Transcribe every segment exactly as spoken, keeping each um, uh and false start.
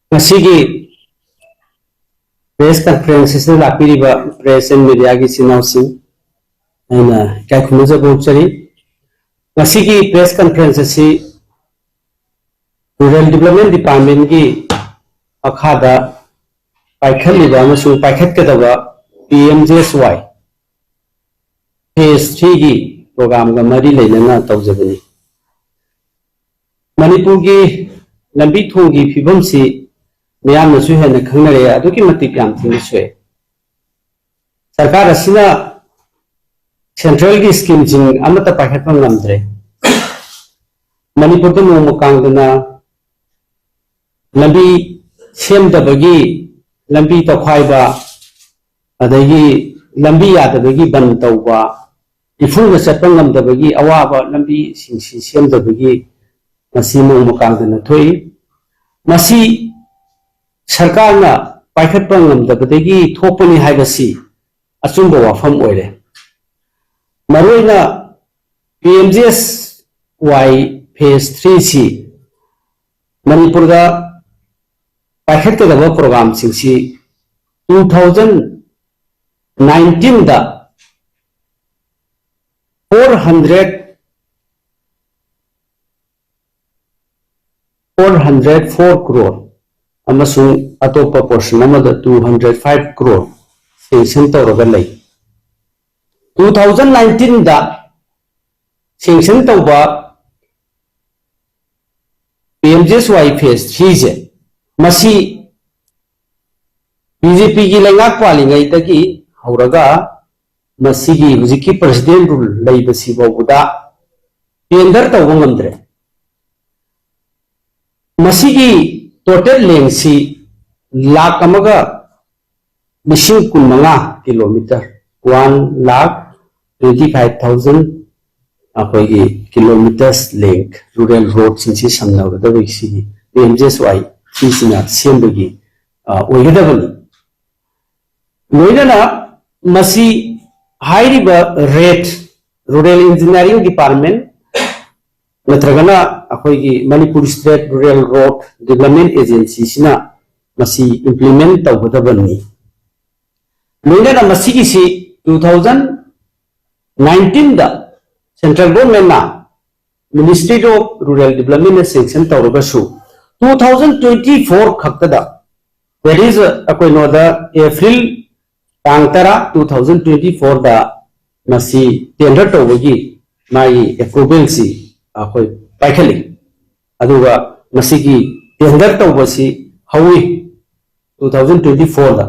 ꯉꯁꯤꯒꯤ press conference ꯑꯁꯤꯗ ꯂꯥꯛꯄꯤꯔꯤꯕ press and mediaꯒꯤ ꯏꯆꯤꯟ ꯏꯅꯥꯎꯁꯤꯡ, ꯑꯩꯅ ꯏꯀꯥꯏ ꯈꯨꯝꯅꯖꯕ ꯐꯣꯡꯗꯣꯛꯆꯔꯤ꯫ ꯉꯁꯤꯒꯤ press conference ꯑꯁꯤ Rural Development Departmentꯀꯤ ꯃꯈꯥꯗ ꯄꯥꯏꯈꯠꯂꯤꯕ ꯑꯃꯁꯨꯡ ꯄꯥꯏꯈꯠꯀꯗꯕ P M G S Y phase threeꯒꯤ programꯒ ꯃꯔꯤ ꯂꯩꯅꯅ ꯇꯧꯖꯕꯅꯤ꯫ ꯃꯅꯤꯄꯨꯔꯒꯤ ꯂꯝꯕꯤ ꯊꯣꯡꯒꯤ ꯐꯤꯕꯝꯁꯤ ꯃꯤꯌꯥꯝꯅꯁꯨ ꯍꯦꯟꯅ ꯈꯪꯅꯔꯦ, ꯑꯗꯨꯛꯀꯤ ꯃꯇꯤꯛ ꯌꯥꯝ ꯊꯤꯅ ꯁꯣꯛꯑꯦ꯫ ꯁꯔꯀꯥꯔ ꯑꯁꯤꯅ centralꯒꯤ schemeꯁꯤꯡ ꯑꯃꯠꯇ ꯄꯥꯏꯈꯠꯄ ꯉꯝꯗ꯭ꯔꯦ꯫ ꯃꯅꯤꯄꯨꯔꯗ ꯅꯣꯡꯃ ꯀꯥꯡꯗꯅ ꯂꯝꯕꯤ ꯁꯦꯝꯗꯕꯒꯤ, ꯂꯝꯕꯤ ꯇꯧꯈꯥꯏꯕ, ꯑꯗꯒꯤ ꯂꯝꯕꯤ ꯌꯥꯗꯕꯒꯤ ꯕꯟ ꯇꯧꯕ, ꯏꯐꯨꯟꯗ ꯆꯠꯄ ꯉꯝꯗꯕꯒꯤ ꯑꯋꯥꯕ, ꯂꯝꯕꯤꯁꯤꯡꯁꯤ ꯁꯦꯝꯗꯕꯒꯤ ꯃꯁꯤ ꯅꯣꯡꯃ ꯀꯥꯡꯗꯅ ꯊꯣꯛꯏ꯫ ꯃꯁꯤ ꯁꯔꯀꯥꯔꯅ ꯄꯥꯏꯈꯠꯄ ꯉꯝꯗꯕꯗꯒꯤ ꯊꯣꯛꯄꯅꯤ ꯍꯥꯏꯕꯁꯤ ꯑꯆꯨꯝꯕ ꯋꯥꯐꯝ ꯑꯣꯏꯔꯦ꯫ ꯃꯔꯨꯑꯣꯏꯅ P M G S Y phase threeꯁꯤ ꯃꯅꯤꯄꯨꯔꯗ ꯄꯥꯏꯈꯠꯀꯗꯕ programꯁꯤꯡꯁꯤ two thousand nineteenꯗ four hundred four hundred four crore ꯑꯃꯁꯨꯡ ꯑꯇꯣꯞꯄ portion ꯑꯃꯗ two hundred five crore sanction ꯇꯧꯔꯒ ꯂꯩ꯫ Two thousand nineteenꯗ sanction ꯇꯧꯕ P M G S Y phase threeꯁꯦ, ꯃꯁꯤ BJPꯒꯤ ꯂꯩꯉꯥꯛ ꯄꯥꯜꯂꯤꯉꯩꯗꯒꯤ ꯍꯧꯔꯒ ꯃꯁꯤꯒꯤ ꯍꯧꯖꯤꯛꯀꯤ president rule ꯂꯩꯕꯁꯤ ꯐꯥꯎꯕꯗ tender ꯇꯧꯕ ꯉꯝꯗ꯭ꯔꯦ꯫ ꯃꯁꯤꯒꯤ total lengthꯁꯤ ꯂꯥꯈ ꯑꯃꯒ ꯂꯤꯁꯤꯡ ꯀꯨꯟꯃꯉꯥ kilometre, one lakh twenty five thousand ꯑꯩꯈꯣꯏꯒꯤ kilometres length rural roadꯁꯤꯡꯁꯤ ꯁꯝꯅꯒꯗꯕꯒꯤ ꯁꯤꯒꯤ P M G S Y ꯁꯤꯁꯤꯅ ꯁꯦꯝꯕꯒꯤ, ꯑ, ꯑꯣꯏꯒꯗꯕꯅꯤ꯫ ꯂꯣꯏꯅꯅ ꯃꯁꯤ ꯍꯥꯏꯔꯤꯕ rate, Rural Engineering Department ꯅꯠꯇ꯭ꯔꯒꯅ ꯑꯩꯈꯣꯏꯒꯤ Manipur state rural road development ꯑꯦꯖꯦꯟꯁꯤꯁꯤꯅ ꯃꯁꯤ ꯏꯝꯄ꯭ꯂꯤꯃꯦꯟ ꯇꯧꯒꯗꯕꯅꯤ꯫ ꯂꯣꯏꯅꯅ ꯃꯁꯤꯒꯤꯁꯤ ꯇꯨ ꯊꯥꯎꯖꯟ ꯅꯥꯏꯟꯇꯤꯟꯗ ꯁꯦꯟꯇ꯭ꯔꯦꯜ ꯒꯣꯔꯃꯦꯟꯅ ꯃꯤꯅꯤꯁꯇ꯭ꯔꯤ ꯑꯣꯐ ꯔꯨꯔꯦꯜ ꯗꯤꯕ꯭ꯂꯞꯃꯦꯟꯅ ꯁꯦꯡꯁꯟ ꯇꯧꯔꯒꯁꯨ, ꯇꯨ ꯊꯥꯎꯖꯟ ꯇ꯭ꯋꯦꯟꯇꯤ ꯐꯣꯔ ꯈꯛꯇꯗ, ꯗꯦꯠ ꯏꯁ ꯀꯩꯅꯣꯗ, ꯑꯦꯄ꯭ꯔꯤꯜ ꯇꯥꯡ ꯇꯔꯥ, ꯇꯨ ꯊꯥꯎꯖꯟ ꯇ꯭ꯋꯦꯟꯇꯤ ꯐꯣꯔꯗ ꯃꯁꯤ ꯇꯦꯟꯗꯔ ꯇꯧꯕꯒꯤ ꯃꯥꯒꯤ ꯑꯦꯄ꯭ꯔꯨꯚꯦꯜꯁꯤ ꯑꯩꯈꯣꯏ ꯄꯥꯏꯈꯠꯂꯤ꯫ ꯑꯗꯨꯒ ꯃꯁꯤꯒꯤ ꯇꯦꯟꯗꯔ ꯇꯧꯕꯁꯤ ꯍꯧꯏ ꯇꯨ ꯊꯥꯎꯖꯟ ꯇ꯭ꯋꯦꯟꯇꯤ ꯐꯣꯔꯗ꯫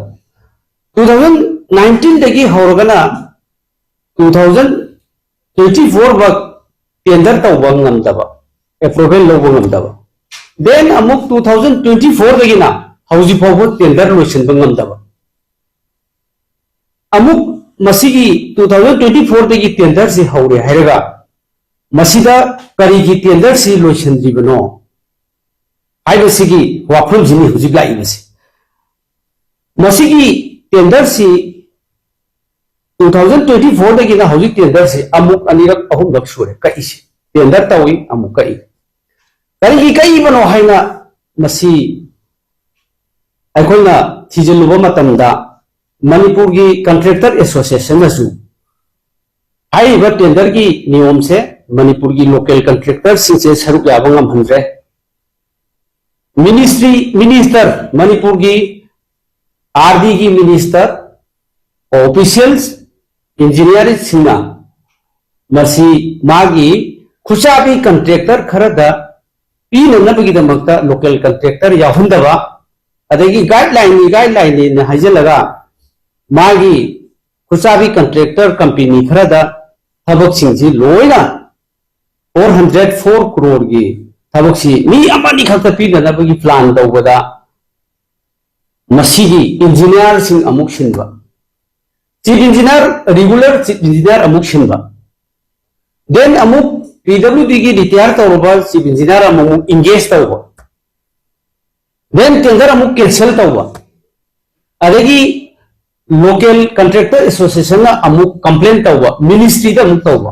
ꯇꯨ ꯊꯥꯎꯖꯟ ꯅꯥꯏꯟꯇꯤꯟꯗꯒꯤ ꯍꯧꯔꯒꯅ ꯇꯨ ꯊꯥꯎꯖꯟ ꯇ꯭ꯋꯦꯟꯇꯤ ꯐꯣꯔ ꯐꯥꯎ ꯇꯦꯟꯗꯔ ꯇꯧꯕ ꯉꯝꯗꯕ, ꯑꯦꯄ꯭ꯔꯨꯚꯦꯜ ꯂꯧꯕ ꯉꯝꯗꯕ꯫ ꯗꯦꯟ ꯑꯃꯨꯛ ꯇꯨ ꯊꯥꯎꯖꯟ ꯇ꯭ꯋꯦꯟꯇꯤ ꯐꯣꯔꯗꯒꯤꯅ ꯍꯧꯖꯤꯛ ꯐꯥꯎꯕ ꯇꯦꯟꯗꯔ ꯂꯣꯏꯁꯤꯟꯕ ꯉꯝꯗꯕ꯫ ꯑꯃꯨꯛ ꯃꯁꯤꯒꯤ ꯇꯨ ꯊꯥꯎꯖꯟ ꯇ꯭ꯋꯦꯟꯇꯤ ꯐꯣꯔꯗꯒꯤ ꯇꯦꯟꯗꯔꯁꯤ ꯍꯧꯔꯦ ꯍꯥꯏꯔꯒ, ꯃꯁꯤꯗ ꯀꯔꯤꯒꯤ ꯇꯦꯟꯗꯔꯁꯤ ꯂꯣꯏꯁꯤꯟꯗ꯭ꯔꯤꯕꯅꯣ ꯍꯥꯏꯕꯁꯤꯒꯤ ꯋꯥꯐꯝꯁꯤꯅꯤ ꯍꯧꯖꯤꯛ ꯂꯥꯛꯏꯕꯁꯤ꯫ ꯃꯁꯤꯒꯤ ꯇꯦꯟꯗꯔꯁꯤ ꯇꯨ ꯊꯥꯎꯖꯟ ꯇ꯭ꯋꯦꯟꯇꯤ ꯐꯣꯔꯗꯒꯤꯅ ꯍꯧꯖꯤꯛ ꯇꯦꯟꯗꯔꯁꯤ ꯑꯃꯨꯛ ꯑꯅꯤꯔꯛ ꯑꯍꯨꯝꯂꯛ ꯁꯨꯔꯦ ꯀꯛꯏꯁꯤ꯫ ꯇꯦꯟꯗꯔ ꯇꯧꯏ, ꯑꯃꯨꯛ ꯀꯛꯏ꯫ ꯀꯔꯤꯒꯤ ꯀꯛꯏꯕꯅꯣ ꯍꯥꯏꯅ ꯃꯁꯤ ꯑꯩꯈꯣꯏꯅ ꯊꯤꯖꯤꯜꯂꯨꯕ ꯃꯇꯝꯗ, ꯃꯅꯤꯄꯨꯔꯒꯤ ꯀꯟꯇ꯭ꯔꯦꯛꯇꯔ ꯑꯦꯁꯣꯁꯤꯌꯦꯁꯟꯅꯁꯨ ꯍꯥꯏꯔꯤꯕ ꯇꯦꯟꯗꯔꯒꯤ ꯅꯤꯌꯣꯝꯁꯦ ꯃꯅꯤꯄꯨꯔꯒꯤ ꯂꯣꯀꯦꯜ ꯀꯟꯇ꯭ꯔꯦꯛꯇꯔꯁꯤꯡꯁꯦ ꯁꯔꯨꯛ ꯌꯥꯕ ꯉꯝꯍꯟꯗ꯭ꯔꯦ꯫ ꯃꯤꯅꯤꯁꯇ꯭ꯔꯤ, ꯃꯤꯅꯤꯁꯇꯔ, ꯃꯅꯤꯄꯨꯔꯒꯤ ꯑꯥꯔ ꯗꯤꯒꯤ ꯃꯤꯅꯤꯁꯇꯔ, ꯑꯣꯐꯤꯁꯤꯌꯦꯜꯁ, ꯏꯟꯖꯤꯅꯤꯌꯥꯔꯁꯤꯡꯅ ꯃꯁꯤ ꯃꯥꯒꯤ ꯈꯨꯠꯁꯥꯕꯤ ꯀꯟꯇ꯭ꯔꯦꯛꯇꯔ ꯈꯔꯗ ꯄꯤꯅꯅꯕꯒꯤꯗꯃꯛꯇ ꯂꯣꯀꯦꯜ ꯀꯟꯇ꯭ꯔꯦꯛꯇꯔ ꯌꯥꯎꯍꯟꯗꯕ, ꯑꯗꯒꯤ ꯒꯥꯏꯗꯂꯥꯏꯟꯅꯤ, ꯒꯥꯏꯗꯂꯥꯏꯟꯅꯤꯅ ꯍꯥꯏꯖꯤꯜꯂꯒ ꯃꯥꯒꯤ ꯈꯨꯠꯁꯥꯕꯤ ꯀꯟꯇ꯭ꯔꯦꯛꯇꯔ ꯀꯝꯄꯦꯅꯤ ꯈꯔꯗ ꯊꯕꯛꯁꯤꯡꯁꯤ ꯂꯣꯏꯅ ꯐꯣꯔ ꯍꯟꯗ꯭ꯔꯦꯠ ꯐꯣꯔ ꯀ꯭ꯔꯣꯔꯒꯤ ꯊꯕꯛꯁꯤ ꯃꯤ ꯑꯃꯅꯤ ꯈꯛꯇ ꯄꯤꯅꯅꯕꯒꯤ ꯄ꯭ꯂꯥꯟ ꯇꯧꯕꯗ ꯃꯁꯤꯒꯤ ꯏꯟꯖꯤꯅꯤꯌꯥꯔꯁꯤꯡ ꯑꯃꯨꯛ ꯁꯤꯟꯕ, chief engineer, regular chief engineer ꯑꯃꯨꯛ ꯁꯤꯟꯕ, ꯗꯦꯟ ꯑꯃꯨꯛ ꯄꯤ ꯗꯕ꯭ꯂꯤꯎ ꯗꯤꯒꯤ ꯔꯤꯇꯥꯌꯔ ꯇꯧꯔꯕ ꯆꯤꯐ ꯏꯟꯖꯤꯅꯤꯌꯥꯔ ꯑꯃꯃꯨꯛ ꯏꯟꯒꯦꯖ ꯇꯧꯕ, ꯗꯦꯟ ꯇꯦꯟꯗꯔ ꯑꯃꯨꯛ ꯀꯦꯟꯁꯦꯜ ꯇꯧꯕ, ꯑꯗꯒꯤ ꯂꯣꯀꯦꯜ ꯀꯟꯇ꯭ꯔꯦꯛꯇꯔ ꯑꯦꯁꯣꯁꯤꯌꯦꯁꯟꯅ ꯑꯃꯨꯛ ꯀꯝꯄ꯭ꯂꯦꯟ ꯇꯧꯕ, ꯃꯤꯅꯤꯁꯇ꯭ꯔꯤꯗ ꯑꯃꯨꯛ ꯇꯧꯕ꯫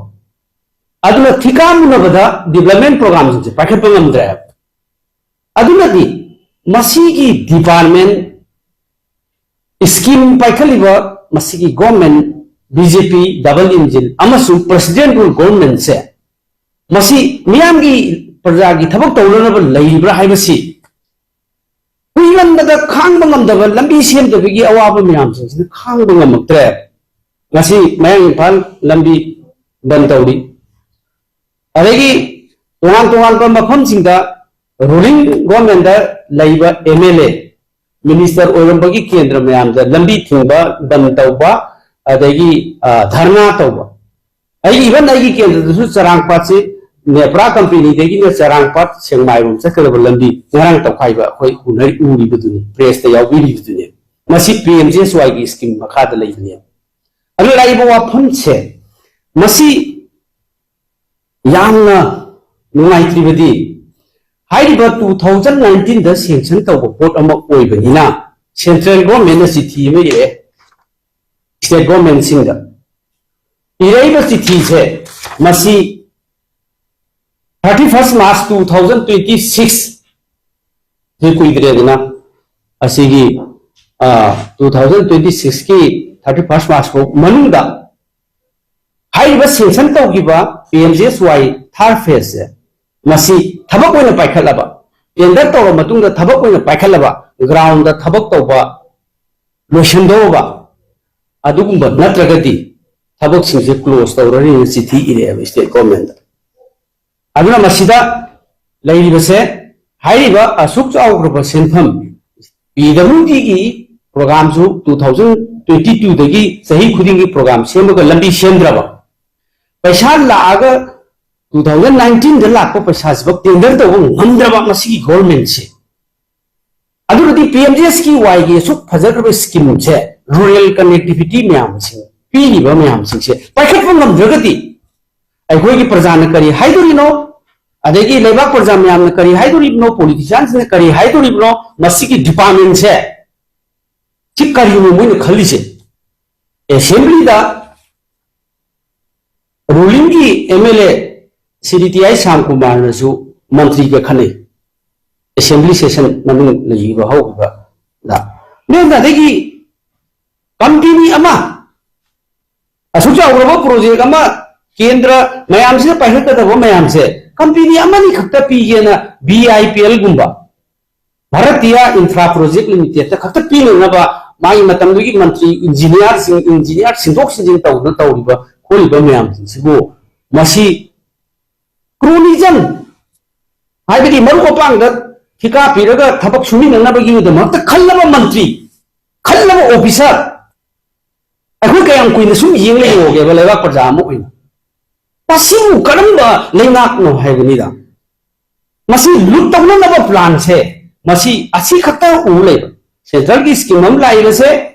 ꯑꯗꯨꯅ ꯊꯤꯀꯥ ꯃꯨꯟꯅꯕꯗ development programꯁꯤꯡꯁꯦ ꯄꯥꯏꯈꯠꯄ ꯉꯝꯗ꯭ꯔꯦ ꯍꯥꯏꯕ꯫ ꯑꯗꯨꯅꯗꯤ ꯃꯁꯤꯒꯤ department scheme ꯄꯥꯏꯈꯠꯂꯤꯕ ꯃꯁꯤꯒꯤ government, B J P double engine ꯑꯃꯁꯨꯡ president rule governmentꯁꯦ ꯃꯁꯤ ꯃꯤꯌꯥꯝꯒꯤ, ꯄ꯭ꯔꯖꯥꯒꯤ ꯊꯕꯛ ꯇꯧꯅꯅꯕ ꯂꯩꯔꯤꯕ꯭ꯔꯥ ꯍꯥꯏꯕꯁꯤ ꯀꯨꯏꯃꯟꯕꯗ ꯈꯥꯡꯕ ꯉꯝꯗꯕ, ꯂꯝꯕꯤ ꯁꯦꯝꯗꯕꯒꯤ ꯑꯋꯥꯕ ꯃꯌꯥꯝꯁꯤꯡꯁꯤꯅ ꯈꯥꯡꯕ ꯉꯝꯃꯛꯇ꯭ꯔꯦ꯫ ꯉꯁꯤ ꯃꯌꯥꯡ ꯏꯝꯐꯥꯜ ꯂꯝꯕꯤ ꯕꯟ ꯇꯧꯔꯤ, ꯑꯗꯒꯤ ꯇꯣꯉꯥꯟ ꯇꯣꯉꯥꯟꯕ ꯃꯐꯝꯁꯤꯡꯗ ruling governmentꯇ ꯂꯩꯕ M L A, minister ꯑꯣꯏꯔꯝꯕꯒꯤ ꯀꯦꯟꯗ꯭ꯔ ꯃꯌꯥꯝꯗ ꯂꯝꯕꯤ ꯊꯤꯡꯕ, ꯕꯟ ꯇꯧꯕ, ꯑꯗꯒꯤ ꯙꯔꯅꯥ ꯇꯧꯕ꯫ ꯑꯩꯒꯤ, even ꯑꯩꯒꯤ ꯀꯦꯟꯗ꯭ꯔꯗꯁꯨ ꯆꯔꯥꯡꯄꯥꯠꯁꯤ ꯅꯦꯄ꯭ꯔꯥ companyꯗꯒꯤꯅ ꯆꯔꯥꯡꯄꯥꯠ ꯁꯦꯡꯃꯥꯏꯔꯣꯝ ꯆꯠꯀꯗꯕ ꯂꯝꯕꯤ ꯉꯔꯥꯡ ꯇꯧꯈꯥꯏꯕ ꯑꯩꯈꯣꯏ ꯎꯅꯔꯤ, ꯎꯔꯤꯕꯗꯨꯅꯤ, pressꯇ ꯌꯥꯎꯕꯤꯔꯤꯕꯗꯨꯅꯤ꯫ ꯃꯁꯤ P M G S Yꯒꯤ scheme ꯃꯈꯥꯗ ꯂꯩꯕꯅꯦ꯫ ꯑꯗꯨ ꯂꯥꯛꯏꯕ ꯋꯥꯐꯝꯁꯦ, ꯃꯁꯤ ꯌꯥꯝꯅ ꯅꯨꯡꯉꯥꯏꯇ꯭ꯔꯤꯕꯗꯤ, ꯍꯥꯏꯔꯤꯕ two thousand nineteenꯗ sanction ꯇꯧꯕ ꯄꯣꯠ ꯑꯃ ꯑꯣꯏꯕꯅꯤꯅ central governmentꯅ ꯆꯤꯊꯤ ꯑꯃ ꯏꯔꯛꯑꯦ state governmentꯁꯤꯡꯗ꯫ ꯏꯔꯛꯏꯕ ꯆꯤꯊꯤꯁꯦ ꯃꯁꯤ thirty first March two thousand twenty six, ꯁꯤ ꯀꯨꯏꯗ꯭ꯔꯦꯗꯅ, ꯑꯁꯤꯒꯤ two thousand twenty sixꯀꯤ thirty first March ꯐꯥꯎ ꯃꯅꯨꯡꯗ ꯍꯥꯏꯔꯤꯕ sanction ꯇꯧꯈꯤꯕ P M G S Y third phaseꯁꯦ ꯃꯁꯤ ꯊꯕꯛ ꯑꯣꯏꯅ ꯄꯥꯏꯈꯠꯂꯕ, tender ꯇꯧꯔꯕ ꯃꯇꯨꯡꯗ ꯊꯕꯛ ꯑꯣꯏꯅ ꯄꯥꯏꯈꯠꯂꯕ, groundꯗ ꯊꯕꯛ ꯇꯧꯕ ꯂꯣꯏꯁꯤꯟꯗꯧꯔꯕ, ꯑꯗꯨꯒꯨꯝꯕ ꯅꯠꯇ꯭ꯔꯒꯗꯤ ꯊꯕꯛꯁꯤꯡꯁꯦ close ꯇꯧꯔꯅꯤꯅ ꯆꯤꯊꯤ ꯏꯔꯛꯑꯦꯕ state governmentꯇ꯫ ꯑꯗꯨꯅ ꯃꯁꯤꯗ ꯂꯩꯔꯤꯕꯁꯦ, ꯍꯥꯏꯔꯤꯕ ꯑꯁꯨꯛ ꯆꯥꯎꯈ꯭ꯔꯕ ꯁꯦꯟꯐꯝ, P W Dꯒꯤ programꯁꯨ two thousand twenty twoꯗꯒꯤ ꯆꯍꯤ ꯈꯨꯗꯤꯡꯒꯤ program ꯁꯦꯝꯃꯒ ꯂꯝꯕꯤ ꯁꯦꯝꯗ꯭ꯔꯕ, ꯄꯩꯁꯥ ꯂꯥꯛꯑꯒ two thousand nineteenꯗ ꯂꯥꯛꯄ ꯄꯩꯁꯥꯁꯤꯐꯥꯎ tender ꯇꯧꯕ ꯉꯝꯗ꯭ꯔꯕ ꯃꯁꯤꯒꯤ governmentꯁꯦ꯫ ꯑꯗꯨꯅꯗꯤ P M G S Yꯒꯤ ꯑꯁꯨꯛ ꯐꯖꯈ꯭ꯔꯕ schemeꯁꯦ, rural connectivity ꯃꯌꯥꯝꯁꯤꯡ, ꯄꯤꯔꯤꯕ ꯃꯌꯥꯝꯁꯤꯡꯁꯦ ꯄꯥꯏꯈꯠꯄ ꯉꯝꯗ꯭ꯔꯒꯗꯤ ꯑꯩꯈꯣꯏꯒꯤ ꯄ꯭ꯔꯖꯥꯅ ꯀꯔꯤ ꯍꯥꯏꯗꯣꯔꯤꯅꯣ? ꯑꯗꯒꯤ ꯂꯩꯕꯥꯛ ꯄ꯭ꯔꯖꯥ ꯃꯌꯥꯝꯅ ꯀꯔꯤ ꯍꯥꯏꯗꯣꯔꯤꯕꯅꯣ? Politiciansꯁꯤꯡꯅ ꯀꯔꯤ ꯍꯥꯏꯗꯣꯔꯤꯕꯅꯣ? ꯃꯁꯤꯒꯤ departmentꯁꯦ, ꯁꯤ ꯀꯔꯤꯅꯣ ꯃꯣꯏꯅ ꯈꯜꯂꯤꯁꯦ? Assemblyꯗ ꯔꯨꯂꯤꯡꯒꯤ M L A Shri T I Shyam ꯀꯨꯃꯥꯔꯅꯁꯨ ꯃꯟꯇ꯭ꯔꯤꯒ ꯈꯟꯅꯩ꯫ ꯑꯦꯁꯦꯝꯕ꯭ꯂꯤ ꯁꯦꯁꯟ ꯃꯅꯨꯡ ꯂꯩꯈꯤꯕ ꯍꯧꯈꯤꯕꯗ꯫ ꯃꯦꯝꯅ ꯑꯗꯒꯤ ꯀꯝꯄꯦꯅꯤ ꯑꯃ, ꯑꯁꯨꯛ ꯆꯥꯎꯈ꯭ꯔꯕ ꯄ꯭ꯔꯣꯖꯦꯛ ꯑꯃ, ꯀꯦꯟꯗ꯭ꯔ ꯃꯌꯥꯝꯁꯤꯅ ꯄꯥꯏꯈꯠꯀꯗꯕ ꯃꯌꯥꯝꯁꯦ ꯀꯝꯄꯦꯅꯤ ꯑꯃꯅꯤ ꯈꯛꯇ ꯄꯤꯒꯦꯅ ꯕꯤ ꯑꯥꯏ ꯄꯤ ꯑꯦꯜꯒꯨꯝꯕ, ꯚꯥꯔꯇꯤꯌꯥ ꯏꯟꯐ꯭ꯔꯥ ꯄ꯭ꯔꯣꯖꯦꯛ ꯂꯤꯃꯤꯇꯦꯗꯇ ꯈꯛꯇ ꯄꯤꯅꯅꯕ ꯃꯥꯒꯤ ꯃꯇꯝꯗꯨꯒꯤ ꯃꯟꯇ꯭ꯔꯤ, ꯏꯟꯖꯤꯅꯤꯌꯥꯔꯁꯤꯡ, ꯏꯟꯖꯤꯅꯤꯌꯥꯔ ꯁꯤꯟꯗꯣꯛ ꯁꯤꯟꯖꯤꯟ ꯇꯧꯗꯨꯅ ꯇꯧꯔꯤꯕ ꯈꯣꯠꯂꯤꯕ ꯃꯌꯥꯝꯁꯤꯡꯁꯤꯕꯨ ꯃꯁꯤ ꯀ꯭ꯔꯣꯅꯤꯖꯝ, ꯍꯥꯏꯕꯗꯤ ꯃꯔꯨꯞ ꯃꯄꯥꯡꯗ ꯊꯤꯀꯥ ꯄꯤꯔꯒ ꯊꯕꯛ ꯁꯨꯃꯤꯟꯅꯅꯕꯒꯤꯗꯃꯛꯇ ꯈꯜꯂꯕ ꯃꯟꯇ꯭ꯔꯤ, ꯈꯜꯂꯕ ꯑꯣꯐꯤꯁꯥꯔ, ꯑꯩꯈꯣꯏ ꯀꯌꯥꯝ ꯀꯨꯏꯅ ꯁꯨꯝ ꯌꯦꯡ ꯂꯩꯔꯣꯒꯦꯕ ꯂꯩꯕꯥꯛ ꯄ꯭ꯔꯖꯥ ꯑꯃ ꯑꯣꯏꯅ? ꯃꯁꯤꯕꯨ ꯀꯔꯝꯕ ꯂꯩꯉꯥꯛꯅꯣ ꯍꯥꯏꯕꯅꯤꯗ꯫ ꯃꯁꯤ ꯂꯨꯠ ꯇꯧꯅꯅꯕ ꯄ꯭ꯂꯥꯟꯁꯦ ꯃꯁꯤ ꯑꯁꯤ ꯈꯛꯇ ꯎ ꯂꯩꯕ꯫ ꯁꯦꯟꯇ꯭ꯔꯦꯜꯒꯤ ꯁ꯭ꯀꯤꯝ ꯑꯃ ꯂꯥꯛꯏꯕꯁꯦ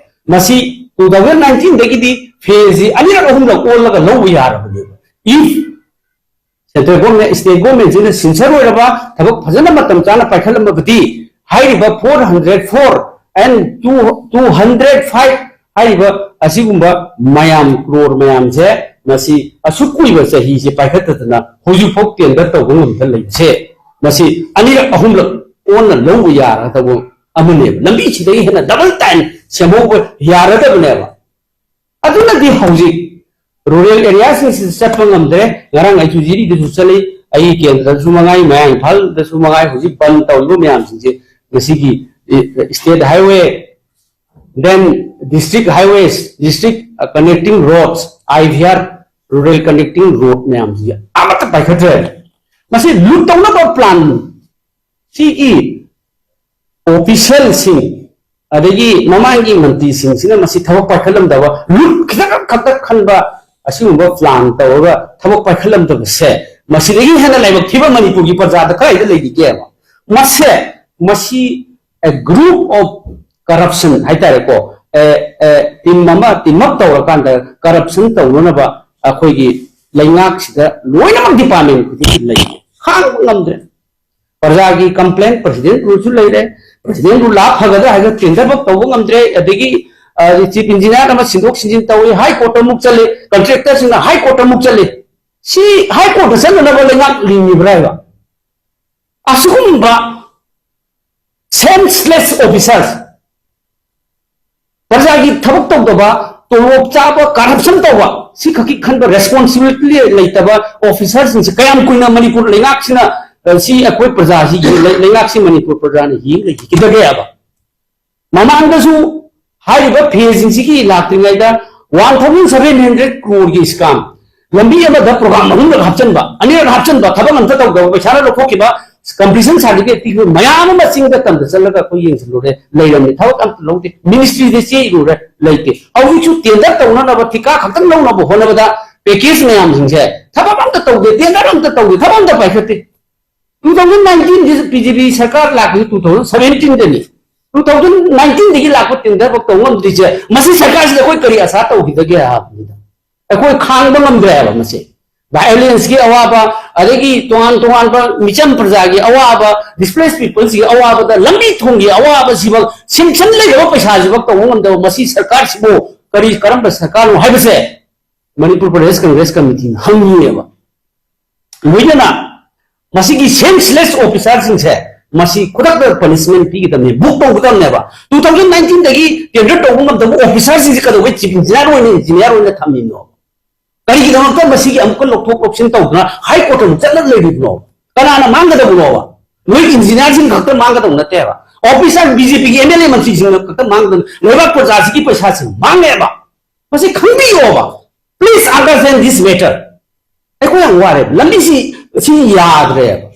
ꯃꯁꯤ ꯇꯨ ꯊꯥꯎꯖꯟ ꯅꯥꯏꯟꯇꯤꯟꯗꯒꯤꯗꯤ ꯐꯦꯁꯁꯤ ꯑꯅꯤꯔꯛ ꯑꯍꯨꯝꯂꯛ ꯑꯣꯜꯂꯒ ꯂꯧꯕ ꯌꯥꯔꯕꯅꯦꯕ꯫ If ꯁꯦꯟꯇ꯭ꯔꯦꯜ ꯒꯣꯔꯃꯦꯟ, ꯁ꯭ꯇꯦꯠ ꯒꯣꯔꯃꯦꯟꯁꯤꯅ ꯁꯤꯟꯁꯔ ꯑꯣꯏꯔꯕ ꯊꯕꯛ ꯐꯖꯅ ꯃꯇꯝ ꯆꯥꯅ ꯄꯥꯏꯈꯠꯂꯝꯃꯕꯗꯤ ꯍꯥꯏꯔꯤꯕ four hundred four and two, two hundred five ꯍꯥꯏꯔꯤꯕ ꯑꯁꯤꯒꯨꯝꯕ ꯃꯌꯥꯝ ꯀ꯭ꯔꯣꯔ ꯃꯌꯥꯝꯁꯦ ꯃꯁꯤ ꯑꯁꯨꯛ ꯀꯨꯏꯕ ꯆꯍꯤꯁꯦ ꯄꯥꯏꯈꯠꯇꯗꯅ ꯍꯧꯖꯤꯛꯐꯥꯎ ꯇꯦꯟꯗꯔ ꯇꯧꯕ ꯉꯝꯗ ꯂꯩꯕꯁꯦ ꯃꯁꯤ ꯑꯅꯤꯔꯛ ꯑꯍꯨꯝꯂꯛ ꯑꯣꯟꯅ ꯂꯧꯕ ꯌꯥꯔꯒꯗꯕ ꯑꯃꯅꯦꯕ꯫ ꯂꯝꯕꯤꯁꯤꯗꯒꯤ ꯍꯦꯟꯅ ꯗꯕꯜ ꯇꯥꯏꯝ ꯁꯦꯝꯍꯧꯕ ꯌꯥꯔꯗꯕꯅꯦꯕ꯫ ꯑꯗꯨꯅꯗꯤ ꯍꯧꯖꯤꯛ ꯔꯨꯔꯦꯜ ꯑꯦꯔꯤꯌꯥꯁꯤꯡꯁꯤꯗ ꯆꯠꯄ ꯉꯝꯗ꯭ꯔꯦ꯫ ꯉꯔꯥꯡ ꯑꯩꯁꯨ ꯖꯤꯔꯤꯗꯁꯨ ꯆꯠꯂꯤ, ꯑꯩꯒꯤ ꯀꯦꯟꯗ꯭ꯔꯗꯁꯨ ꯃꯉꯥꯏ, ꯃꯌꯥꯡ ꯏꯝꯐꯥꯜꯗꯁꯨ ꯃꯉꯥꯏ, ꯍꯧꯖꯤꯛ ꯕꯟ ꯇꯧꯔꯤꯕ ꯃꯌꯥꯝꯁꯤꯡꯁꯦ ꯉꯁꯤꯒꯤ state highway, then district highways, district connecting roads, I V R, rural connecting road ꯃꯌꯥꯝꯁꯤꯡꯁꯦ ꯑꯃꯠꯇ ꯄꯥꯏꯈꯠꯇ꯭ꯔꯦ꯫ ꯃꯁꯤ ꯂꯨꯠ ꯇꯧꯅꯕ ꯄ꯭ꯂꯥꯟ ꯁꯤꯒꯤ ꯑꯣꯐꯤꯁꯦꯜꯁꯤꯡ ꯑꯗꯒꯤ ꯃꯃꯥꯡꯒꯤ ꯃꯟꯇ꯭ꯔꯤꯁꯤꯡꯁꯤꯅ ꯃꯁꯤ ꯊꯕꯛ ꯄꯥꯏꯈꯠꯂꯝꯗꯕ, ꯂꯨꯠ ꯈꯤꯇꯪ ꯈꯛꯇ ꯈꯟꯕ, ꯑꯁꯤꯒꯨꯝꯕ ꯄ꯭ꯂꯥꯟ ꯇꯧꯔꯒ ꯊꯕꯛ ꯄꯥꯏꯈꯠꯂꯝꯗꯕꯁꯦ ꯃꯁꯤꯗꯒꯤ ꯍꯦꯟꯅ ꯂꯥꯏꯕꯛ ꯊꯤꯕ ꯃꯅꯤꯄꯨꯔꯒꯤ ꯄ꯭ꯔꯖꯥꯗ ꯀꯗꯥꯏꯗ ꯂꯩꯔꯤꯒꯦꯕ? ꯃꯁꯦ, ꯃꯁꯤ a group of corruption ꯍꯥꯏꯇꯥꯔꯦꯀꯣ, ꯇꯤꯝ ꯑꯃ ꯇꯤꯝ ꯑꯞ ꯇꯧꯔꯀꯥꯟꯗ ꯀꯔꯞꯁꯟ ꯇꯧꯅꯅꯕ ꯑꯩꯈꯣꯏꯒꯤ ꯂꯩꯉꯥꯛꯁꯤꯗ ꯂꯣꯏꯅꯃꯛ ꯗꯤꯄꯥꯔꯠꯃꯦꯟ ꯈꯨꯗꯤꯡꯒꯤ ꯂꯩ꯫ ꯈꯥꯡꯕ ꯉꯝꯗ꯭ꯔꯦ꯫ ꯄ꯭ꯔꯖꯥꯒꯤ ꯀꯝꯄ꯭ꯂꯦꯟ ꯄ꯭ꯔꯁꯤꯗꯦꯟ ꯔꯨꯜꯁꯨ ꯂꯩꯔꯦ꯫ ꯄ꯭ꯔꯁꯤꯗꯦꯟ ꯔꯨꯜ ꯂꯥꯛ ꯐꯒꯗ꯭ꯔꯥ ꯍꯥꯏꯕ ꯇꯦꯟꯗꯔ ꯐꯥꯎ ꯇꯧꯕ ꯉꯝꯗ꯭ꯔꯦ꯫ ꯑꯗꯒꯤ ꯆꯤꯐ ꯏꯟꯖꯤꯅꯤꯌꯥꯔ ꯑꯃ ꯁꯤꯟꯗꯣꯛ ꯁꯤꯟꯖꯤꯟ ꯇꯧꯏ, ꯍꯥꯏ ꯀꯣꯔꯠꯇ ꯑꯃꯨꯛ ꯆꯠꯂꯤ, ꯀꯟꯇ꯭ꯔꯦꯛꯇꯔꯁꯤꯡꯅ ꯍꯥꯏ ꯀꯣꯔꯠꯇ ꯑꯃꯨꯛ ꯆꯠꯂꯤ꯫ ꯁꯤ ꯍꯥꯏ ꯀꯣꯔꯠꯇ ꯆꯠꯅꯅꯕ ꯂꯩꯉꯥꯛ ꯂꯤꯡꯉꯤꯕ꯭ꯔꯥ ꯍꯥꯏꯕ? ꯑꯁꯤꯒꯨꯝꯕ ꯁꯦꯟꯁꯂꯦꯁ ꯑꯣꯐꯤꯁꯥꯔ, ꯄ꯭ꯔꯖꯥꯒꯤ ꯊꯕꯛ ꯇꯧꯗꯕ, ꯇꯣꯂꯣꯞ ꯆꯥꯕ, ꯀꯔꯞꯁꯟ ꯇꯧꯕ, ꯁꯤ ꯈꯛꯀꯤ ꯈꯟꯕ ꯔꯦꯁꯄꯣꯟꯁꯤꯕꯤꯂꯤꯇꯤ ꯂꯩꯇꯕ ꯑꯣꯐꯤꯁꯥꯔꯁꯤꯡꯁꯦ ꯀꯌꯥꯝ ꯀꯨꯏꯅ ꯃꯅꯤꯄꯨꯔ ꯂꯩꯉꯥꯛꯁꯤꯅ, ꯑ, ꯁꯤ ꯑꯩꯈꯣꯏ ꯄ꯭ꯔꯖꯥꯁꯤꯒꯤ ꯂꯩ-, ꯂꯩꯉꯥꯛꯁꯤ ꯃꯅꯤꯄꯨꯔ ꯄ꯭ꯔꯖꯥꯅ ꯌꯦꯡ ꯂꯩꯈꯤꯒꯗꯒꯦ ꯍꯥꯏꯕ? ꯃꯃꯥꯡꯗꯁꯨ ꯍꯥꯏꯔꯤꯕ ꯐꯦꯁꯤꯡꯁꯤꯒꯤ ꯂꯥꯛꯇ꯭ꯔꯤꯉꯩꯗ one thousand seven hundred crore ꯒꯤ ꯁ꯭ꯀꯥꯝ, ꯂꯝꯕꯤ ꯑꯃꯗ ꯄ꯭ꯔꯣꯒ꯭ꯔꯥꯝ ꯑꯍꯨꯝꯂꯛ ꯍꯥꯞꯆꯤꯟꯕ, ꯑꯅꯤꯔꯛ ꯍꯥꯞꯆꯤꯟꯕ, ꯊꯕꯛ ꯑꯝꯇ ꯇꯧꯗꯕ, ꯄꯩꯁꯥꯅ ꯂꯧꯊꯣꯛꯈꯤꯕ, ꯀꯝꯄ꯭ꯂꯤꯁꯟ ꯁꯥꯔꯇꯤꯐꯤꯀꯦꯠ ꯄꯤꯕ ꯃꯌꯥꯝ ꯑꯃ ꯆꯤꯡꯗ ꯇꯝꯗ ꯆꯠꯂꯒ ꯑꯩꯈꯣꯏ ꯌꯦꯡꯁꯤꯜꯂꯨꯔꯦ, ꯂꯩꯔꯝꯃꯤ꯫ ꯊꯕꯛ ꯑꯝꯇ ꯂꯧꯗꯦ, ꯃꯤꯅꯤꯁꯇ꯭ꯔꯤꯗ ꯆꯦ ꯏꯔꯨꯔꯦ, ꯂꯩꯇꯦ꯫ ꯍꯧꯖꯤꯛꯁꯨ ꯇꯦꯟꯗꯔ ꯇꯧꯅꯅꯕ, ꯊꯤꯀꯥ ꯈꯛꯇꯪ ꯂꯧꯅꯕ ꯍꯣꯠꯅꯕꯗ ꯄꯦꯀꯦꯖ ꯃꯌꯥꯝꯁꯤꯡꯁꯦ ꯊꯕꯛ ꯑꯝꯇ ꯇꯧꯗꯦ, ꯇꯦꯟꯗꯔ ꯑꯝꯇ ꯇꯧꯗꯦ, ꯊꯕꯛ ꯑꯝꯇ ꯄꯥꯏꯈꯠꯇꯦ꯫ Two thousand nineteen D B J P ꯁꯔꯀꯥꯔ ꯂꯥꯛꯄꯁꯤ two thousand seventeen ꯗꯅꯤ꯫ Two thousand nineteen ꯗꯒꯤ ꯂꯥꯛꯄ ꯇꯦꯟꯗꯔ ꯐꯥꯎ ꯇꯧ ꯉꯝꯗ꯭ꯔꯤꯁꯦ, ꯃꯁꯤ ꯁꯔꯀꯥꯔꯁꯤꯗ ꯑꯩꯈꯣꯏ ꯀꯔꯤ ꯑꯁꯥ ꯇꯧꯈꯤꯗꯒꯦ ꯍꯥꯏꯕꯅꯤꯗ꯫ ꯑꯩꯈꯣꯏ ꯈꯥꯡꯕ ꯉꯝꯗ꯭ꯔꯦ ꯍꯥꯏꯕ ꯃꯁꯤ꯫ ꯚꯥꯏꯑꯣꯂꯦꯟꯁꯀꯤ ꯑꯋꯥꯕ, ꯑꯗꯒꯤ ꯇꯣꯉꯥꯟ ꯇꯣꯉꯥꯟꯕ ꯃꯤꯆꯝ ꯄ꯭ꯔꯖꯥꯒꯤ ꯑꯋꯥꯕ, ꯗꯤꯁꯄ꯭ꯂꯦꯁ ꯄꯤꯄꯜꯁꯤꯒꯤ ꯑꯋꯥꯕꯗ, ꯂꯝꯕꯤ ꯊꯣꯡꯒꯤ ꯑꯋꯥꯕꯁꯤꯐꯥꯎ, ꯁꯦꯡꯁꯟ ꯂꯩꯔꯕ ꯄꯩꯁꯥꯁꯤꯐꯥꯎ ꯇꯧꯕ ꯉꯝꯗꯕ ꯃꯁꯤ ꯁꯔꯀꯥꯔꯁꯤꯕꯨ ꯀꯔꯤ, ꯀꯔꯝꯕ ꯁꯔꯀꯥꯔꯅꯣ ꯍꯥꯏꯕꯁꯦ ꯃꯅꯤꯄꯨꯔ ꯄ꯭ꯔꯗꯦꯁ ꯀꯪꯒ꯭ꯔꯦꯁ ꯀꯃꯤꯇꯤꯅ ꯍꯪꯉꯤꯑꯕ꯫ ꯂꯣꯏꯅꯅ ꯃꯁꯤꯒꯤ ꯁꯦꯟꯁꯂꯦꯁ ꯑꯣꯐꯤꯁꯥꯔꯁꯤꯡꯁꯦ ꯃꯁꯤ ꯈꯨꯗꯛꯇ ꯄꯅꯤꯁꯃꯦꯟ ꯄꯤꯒꯗꯕꯅꯦ, ꯕꯨꯛ ꯇꯧꯒꯗꯕꯅꯦꯕ꯫ Two thousand nineteen ꯗꯒꯤ ꯇꯦꯟꯗꯔ ꯇꯧꯕ ꯉꯝꯗꯕ ꯑꯣꯐꯤꯁꯥꯔꯁꯤꯡꯁꯦ ꯀꯩꯗꯧꯕꯩ ꯆꯤꯐ ꯏꯟꯖꯤꯅꯤꯌꯥꯔ ꯑꯣꯏꯅ, ꯏꯟꯖꯤꯅꯤꯌꯥꯔ ꯑꯣꯏꯅ ꯊꯝꯃꯤꯅꯣ? ꯀꯔꯤꯒꯤꯗꯃꯛꯇ ꯃꯁꯤꯒꯤ ꯑꯃꯨꯛꯀ ꯂꯧꯊꯣꯛ ꯂꯧꯁꯤꯟ ꯇꯧꯗꯅ ꯍꯥꯏ ꯀꯣꯔꯠꯇ ꯑꯃꯨꯛ ꯆꯠꯂꯒ ꯂꯩꯔꯤꯕꯅꯣ? ꯀꯅꯥꯅ ꯃꯥꯡꯒꯗꯕꯅꯣꯕ? ꯅꯣꯏ ꯏꯟꯖꯤꯅꯤꯌꯥꯔꯁꯤꯡ ꯈꯛꯇ ꯃꯥꯡꯒꯗꯕ ꯅꯠꯇꯦꯕ, ꯑꯣꯐꯤꯁꯥꯔ ꯕꯤ ꯖꯦ ꯄꯤꯒꯤ ꯑꯦꯝ ꯑꯦꯜ ꯑꯦ ꯃꯟꯇ꯭ꯔꯤꯁꯤꯡꯅ ꯈꯛꯇ ꯃꯥꯡꯒꯗꯕ, ꯂꯩꯕꯥꯛ ꯄ꯭ꯔꯖꯥꯁꯤꯒꯤ ꯄꯩꯁꯥꯁꯤ ꯃꯥꯡꯉꯦꯕ꯫ ꯃꯁꯤ ꯈꯪꯕꯤꯌꯣꯕ꯫ Please understand this matter. ꯑꯩꯈꯣꯏ ꯌꯥꯝ ꯋꯥꯔꯦ꯫ ꯂꯝꯕꯤꯁꯤ ꯁꯤ ꯌꯥꯗ꯭ꯔꯦꯕ꯫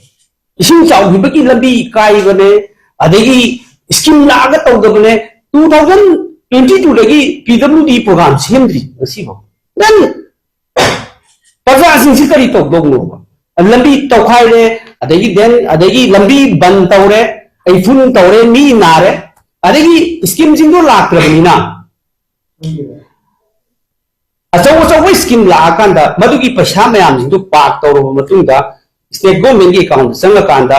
ꯏꯁꯤꯡ ꯆꯥꯎꯈꯤꯕꯒꯤ ꯂꯝꯕꯤ ꯀꯥꯏꯕꯅꯦ, ꯑꯗꯒꯤ ꯁ꯭ꯀꯤꯝ ꯂꯥꯛꯑꯒ ꯇꯧꯗꯕꯅꯦ꯫ Two thousand twenty two ꯗꯒꯤ ꯄꯤ ꯗꯕ꯭ꯂꯤꯎ ꯗꯤ ꯄ꯭ꯔꯣꯒ꯭ꯔꯥꯝ ꯁꯦꯝꯗ꯭ꯔꯤ ꯉꯁꯤꯐꯥꯎ꯫ ꯅꯪ ꯄ꯭ꯔꯖꯥꯁꯤꯡꯁꯤ ꯀꯔꯤ ꯇꯧꯗꯧꯅꯣꯕ? ꯂꯝꯕꯤ ꯇꯧꯈꯥꯏꯔꯦ, ꯑꯗꯒꯤ ꯗꯦꯟ, ꯑꯗꯒꯤ ꯂꯝꯕꯤ ꯕꯟ ꯇꯧꯔꯦ, ꯏꯐꯨꯟ ꯇꯧꯔꯦ, ꯃꯤ ꯅꯥꯔꯦ, ꯑꯗꯒꯤ ꯁ꯭ꯀꯤꯝꯁꯤꯡꯗꯣ ꯂꯥꯛꯇ꯭ꯔꯕꯅꯤꯅ, ꯑꯆꯧ ꯑꯆꯧꯕ ꯁ꯭ꯀꯤꯝ ꯂꯥꯛꯑꯀꯥꯟꯗ ꯃꯗꯨꯒꯤ ꯄꯩꯁꯥ ꯃꯌꯥꯝꯁꯤꯡꯗꯨ ꯄꯥꯛ ꯇꯧꯔꯕ ꯃꯇꯨꯡꯗ ꯁ꯭ꯇꯦꯠ ꯒꯣꯔꯃꯦꯟꯒꯤ ꯑꯦꯀꯥꯎꯟꯗ ꯆꯪꯉꯀꯥꯟꯗ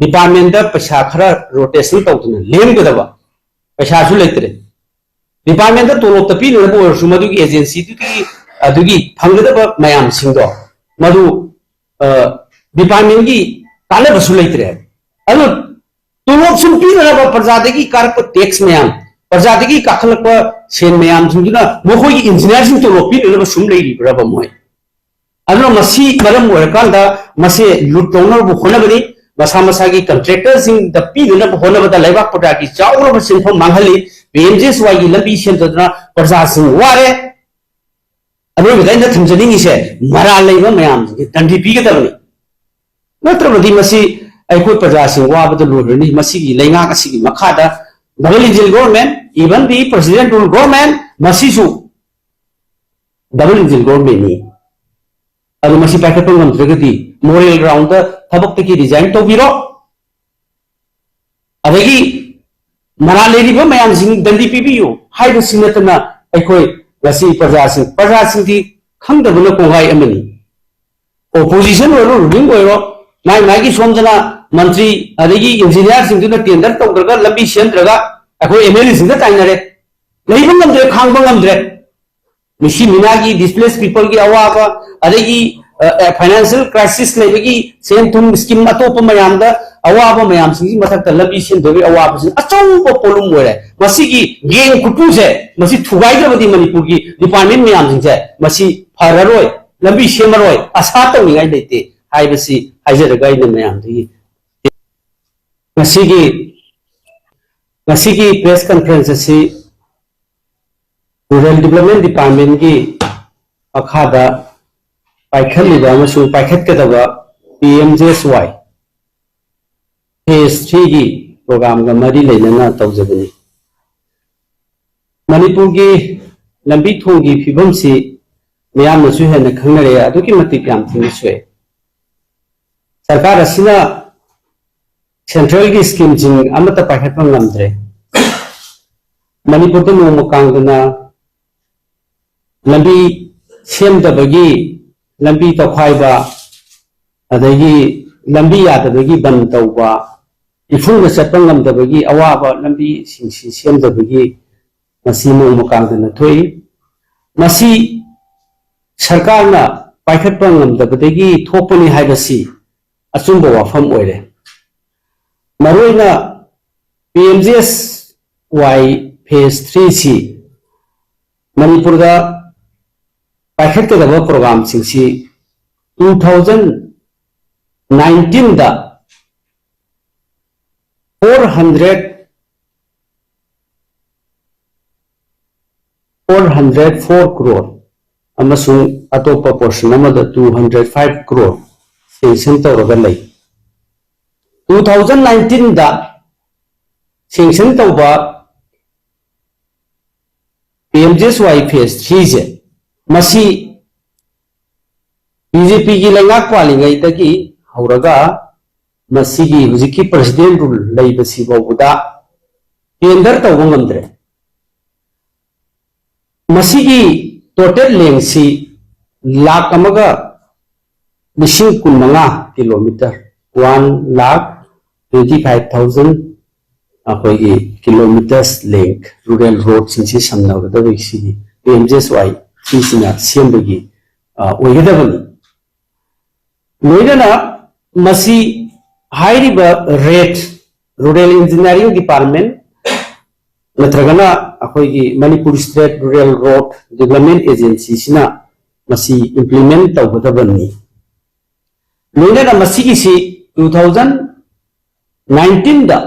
ꯗꯤꯄꯥꯔꯠꯃꯦꯟꯗ ꯄꯩꯁꯥ ꯈꯔ ꯔꯣꯇꯦꯁꯟ ꯇꯧꯗꯅ ꯂꯦꯝꯒꯗꯕ ꯄꯩꯁꯥꯁꯨ ꯂꯩꯇ꯭ꯔꯦ꯫ ꯗꯤꯄꯥꯔꯠꯃꯦꯟꯗ ꯇꯣꯂꯣꯞꯇ ꯄꯤꯅꯅꯕ ꯑꯣꯏꯔꯁꯨ ꯃꯗꯨꯒꯤ ꯑꯦꯖꯦꯟꯁꯤꯗꯨꯒꯤ ꯑꯗꯨꯒꯤ ꯐꯪꯒꯗꯕ ꯃꯌꯥꯝꯁꯤꯡꯗꯣ ꯃꯗꯨ ꯗꯤꯄꯥꯔꯠꯃꯦꯟꯒꯤ ꯀꯥꯟꯅꯕꯁꯨ ꯂꯩꯇ꯭ꯔꯦ꯫ ꯑꯗꯨ ꯇꯣꯂꯣꯞ ꯁꯨꯝ ꯄꯤꯅꯅꯕ ꯄ꯭ꯔꯖꯥꯗꯒꯤ ꯀꯥꯔꯛꯄ ꯇꯦꯛꯁ ꯃꯌꯥꯝ, ꯄ꯭ꯔꯖꯥꯗꯒꯤ ꯀꯥꯈꯠꯂꯛꯄ ꯁꯦꯟ ꯃꯌꯥꯝꯁꯤꯡꯗꯨꯅ ꯃꯈꯣꯏꯒꯤ ꯏꯟꯖꯤꯅꯤꯌꯥꯔꯁꯤꯡ ꯇꯣꯂꯣꯞ ꯄꯤꯅꯅꯕ ꯁꯨꯝ ꯂꯩꯔꯤꯕ꯭ꯔꯕ ꯃꯣꯏ? ꯑꯗꯨꯅ ꯃꯁꯤ ꯃꯔꯝ ꯑꯣꯏꯔꯀꯥꯟꯗ ꯃꯁꯦ ꯂꯨꯠ ꯇꯧꯅꯕ ꯍꯣꯠꯅꯕꯅꯤ꯫ ꯃꯁꯥ ꯃꯁꯥꯒꯤ ꯀꯟꯇ꯭ꯔꯦꯛꯇꯔꯁꯤꯡꯗ ꯄꯤꯅꯅꯕ ꯍꯣꯠꯅꯕꯗ ꯂꯩꯕꯥꯛ ꯄ꯭ꯔꯖꯥꯒꯤ ꯆꯥꯎꯔꯕ ꯁꯦꯟꯐꯝ ꯃꯥꯡꯍꯜꯂꯤ꯫ ꯄꯤ ꯑꯦꯝ ꯖꯤ ꯑꯦꯁ ꯋꯥꯏꯒꯤ ꯂꯝꯕꯤ ꯁꯦꯝꯗꯗꯅ ꯄ꯭ꯔꯖꯥꯁꯤꯡ ꯋꯥꯔꯦ꯫ ꯑꯔꯣꯏꯕꯗ ꯑꯩꯅ ꯊꯝꯖꯅꯤꯡꯉꯤꯁꯦ ꯃꯔꯥꯜ ꯂꯩꯕ ꯃꯌꯥꯝꯁꯤꯡꯁꯦ ꯗꯟꯗꯤ ꯄꯤꯒꯗꯕꯅꯤ꯫ ꯅꯠꯇ꯭ꯔꯕꯗꯤ ꯃꯁꯤ ꯑꯩꯈꯣꯏ ꯄ꯭ꯔꯖꯥꯁꯤꯡ ꯋꯥꯕꯗ ꯂꯣꯏꯔꯅꯤ꯫ ꯃꯁꯤꯒꯤ ꯂꯩꯉꯥꯛ ꯑꯁꯤꯒꯤ ꯃꯈꯥꯗ double engine government, even the president rule government, ꯃꯁꯤꯁꯨ double engine governmentꯅꯤ꯫ ꯑꯗꯨ ꯃꯁꯤ ꯄꯥꯏꯈꯠꯄ ꯉꯝꯗ꯭ꯔꯒꯗꯤ moral groundꯗ ꯊꯕꯛꯇꯒꯤ resign ꯇꯧꯕꯤꯔꯣ꯫ ꯑꯗꯒꯤ ꯃꯔꯥꯜ ꯂꯩꯔꯤꯕ ꯃꯌꯥꯝꯁꯤꯡ ꯗꯟꯗꯤ ꯄꯤꯕꯤꯌꯨ ꯍꯥꯏꯕꯁꯤ ꯅꯠꯇꯅ ꯑꯩꯈꯣꯏ ꯉꯁꯤ ꯄ꯭ꯔꯖꯥꯁꯤꯡ, ꯄ꯭ꯔꯖꯥꯁꯤꯡꯗꯤ ꯈꯪꯗꯕꯅ ꯀꯣꯡꯒꯥꯏ ꯑꯃꯅꯤ꯫ Opposition ꯑꯣꯏꯔꯣ, ruling ꯑꯣꯏꯔꯣ, ꯃꯥꯏ ꯃꯥꯏꯒꯤ ꯁꯣꯝꯗꯅ ꯃꯟꯇ꯭ꯔꯤ ꯑꯗꯒꯤ ꯏꯟꯖꯤꯅꯤꯌꯥꯔꯁꯤꯡꯗꯨꯅ tender ꯇꯧꯗ꯭ꯔꯒ ꯂꯝꯕꯤ ꯁꯦꯝꯗ꯭ꯔꯒ ꯑꯩꯈꯣꯏ ꯑꯦꯝ ꯑꯦꯜ ꯑꯦꯁꯤꯡꯗ ꯇꯥꯏꯅꯔꯦ꯫ ꯂꯩꯕ ꯉꯝꯗ꯭ꯔꯦ, ꯈꯥꯡꯕ ꯉꯝꯗ꯭ꯔꯦ꯫ ꯃꯤꯁꯤ ꯃꯤꯅꯥꯒꯤ displaced peopleꯒꯤ ꯑꯋꯥꯕ, ꯑꯗꯒꯤ financial crisis ꯂꯩꯕꯒꯤ ꯁꯦꯟ ꯊꯨꯝ scheme ꯑꯇꯣꯞꯄ ꯃꯌꯥꯝꯗ ꯑꯋꯥꯕ ꯃꯌꯥꯝꯁꯤꯡꯒꯤ ꯃꯊꯛꯇ ꯂꯝꯕꯤ ꯁꯦꯝꯗꯕꯒꯤ ꯑꯋꯥꯕꯁꯤꯅ ꯑꯆꯧꯕ ꯄꯣꯠꯂꯨꯝ ꯑꯣꯏꯔꯦ꯫ ꯃꯁꯤꯒꯤ gang ꯈꯨꯠꯄꯨꯁꯦ ꯃꯁꯤ ꯊꯨꯒꯥꯏꯗ꯭ꯔꯕꯗꯤ ꯃꯅꯤꯄꯨꯔꯒꯤ department ꯃꯌꯥꯝꯁꯤꯡꯁꯦ ꯃꯁꯤ ꯐꯔꯔꯣꯏ, ꯂꯝꯕꯤ ꯁꯦꯝꯃꯔꯣꯏ, ꯑꯁꯥ ꯇꯧꯅꯤꯡꯉꯥꯏ ꯂꯩꯇꯦ ꯍꯥꯏꯕꯁꯤ ꯍꯥꯏꯖꯔꯒ ꯑꯩꯅ ꯃꯌꯥꯝꯗꯒꯤ ꯉꯁꯤꯒꯤ, ꯉꯁꯤꯒꯤ press conference ꯑꯁꯤ Rural Development Departmentꯀꯤ ꯃꯈꯥꯗ ꯄꯥꯏꯈꯠꯂꯤꯕ ꯑꯃꯁꯨꯡ ꯄꯥꯏꯈꯠꯀꯗꯕ P M G S Y phase threeꯒꯤ programꯒ ꯃꯔꯤ ꯂꯩꯅꯅ ꯇꯧꯖꯕꯅꯤ꯫ ꯃꯅꯤꯄꯨꯔꯒꯤ ꯂꯝꯕꯤ ꯊꯣꯡꯒꯤ ꯐꯤꯕꯝꯁꯤ ꯃꯤꯌꯥꯝꯅꯁꯨ ꯍꯦꯟꯅ ꯈꯪꯅꯔꯦ, ꯑꯗꯨꯛꯀꯤ ꯃꯇꯤꯛ ꯌꯥꯝ ꯊꯤꯅ ꯁꯣꯛꯑꯦ꯫ ꯁꯔꯀꯥꯔ ꯑꯁꯤꯅ centralꯒꯤ schemeꯁꯤꯡ ꯑꯃꯠꯇ ꯄꯥꯏꯈꯠꯄ ꯉꯝꯗ꯭ꯔꯦ꯫ ꯃꯅꯤꯄꯨꯔꯗ ꯅꯣꯡꯃ ꯀꯥꯡꯗꯅ ꯂꯝꯕꯤ ꯁꯦꯝꯗꯕꯒꯤ, ꯂꯝꯕꯤ ꯇꯧꯈꯥꯏꯕ, ꯑꯗꯒꯤ ꯂꯝꯕꯤ ꯌꯥꯗꯕꯒꯤ ꯕꯟ ꯇꯧꯕ, ꯏꯐꯨꯟꯗ ꯆꯠꯄ ꯉꯝꯗꯕꯒꯤ ꯑꯋꯥꯕ, ꯂꯝꯕꯤꯁꯤꯡꯁꯤ ꯁꯦꯝꯗꯕꯒꯤ ꯃꯁꯤ ꯅꯣꯡꯃ ꯀꯥꯡꯗꯅ ꯊꯣꯛꯏ꯫ ꯃꯁꯤ ꯁꯔꯀꯥꯔꯅ ꯄꯥꯏꯈꯠꯄ ꯉꯝꯗꯕꯗꯒꯤ ꯊꯣꯛꯄꯅꯤ ꯍꯥꯏꯕꯁꯤ ꯑꯆꯨꯝꯕ ꯋꯥꯐꯝ ꯑꯣꯏꯔꯦ꯫ ꯃꯔꯨꯑꯣꯏꯅ P M G S Y phase three ꯁꯤ ꯃꯅꯤꯄꯨꯔꯗ ꯄꯥꯏꯈꯠꯀꯗꯕ ꯄ꯭ꯔꯣꯒ꯭ꯔꯥꯝꯁꯤꯡꯁꯤ two thousand nineteenꯗ four hundred four hundred four crore ꯑꯃꯁꯨꯡ ꯑꯇꯣꯞꯄ portion ꯑꯃꯗ two hundred five crore sanction ꯇꯧꯔꯒ ꯂꯩ꯫ Two thousand nineteenꯗ sanction ꯇꯧꯕ P M G S Y phase threeꯁꯦ, ꯃꯁꯤ BJPꯒꯤ ꯂꯩꯉꯥꯛ ꯄꯥꯜꯂꯤꯉꯩꯗꯒꯤ ꯍꯧꯔꯒ ꯃꯁꯤꯒꯤ ꯍꯧꯖꯤꯛꯀꯤ president rule ꯂꯩꯕꯁꯤ ꯐꯥꯎꯕꯗ tender ꯇꯧꯕ ꯉꯝꯗ꯭ꯔꯦ꯫ ꯃꯁꯤꯒꯤ total lengthꯁꯤ ꯂꯥꯈ ꯑꯃꯒ ꯂꯤꯁꯤꯡ ꯀꯨꯟꯃꯉꯥ kilometre, one lakh twenty five thousand ꯑꯩꯈꯣꯏꯒꯤ kilometres length rural roadꯁꯤꯡꯁꯤ ꯁꯝꯅꯒꯗꯕꯒꯤ ꯁꯤꯒꯤ P M G S Y ꯁꯤꯁꯤꯅ ꯁꯦꯝꯕꯒꯤ, ꯑ, ꯑꯣꯏꯒꯗꯕꯅꯤ꯫ ꯂꯣꯏꯅꯅ ꯃꯁꯤ ꯍꯥꯏꯔꯤꯕ RED, Rural Engineering Department ꯅꯠꯇ꯭ꯔꯒꯅ ꯑꯩꯈꯣꯏꯒꯤ Manipur State Rural Road Development Agencyꯁꯤꯅ ꯃꯁꯤ implement ꯇꯧꯒꯗꯕꯅꯤ꯫ ꯂꯣꯏꯅꯅ ꯃꯁꯤꯒꯤꯁꯤ two thousand nineteenꯗ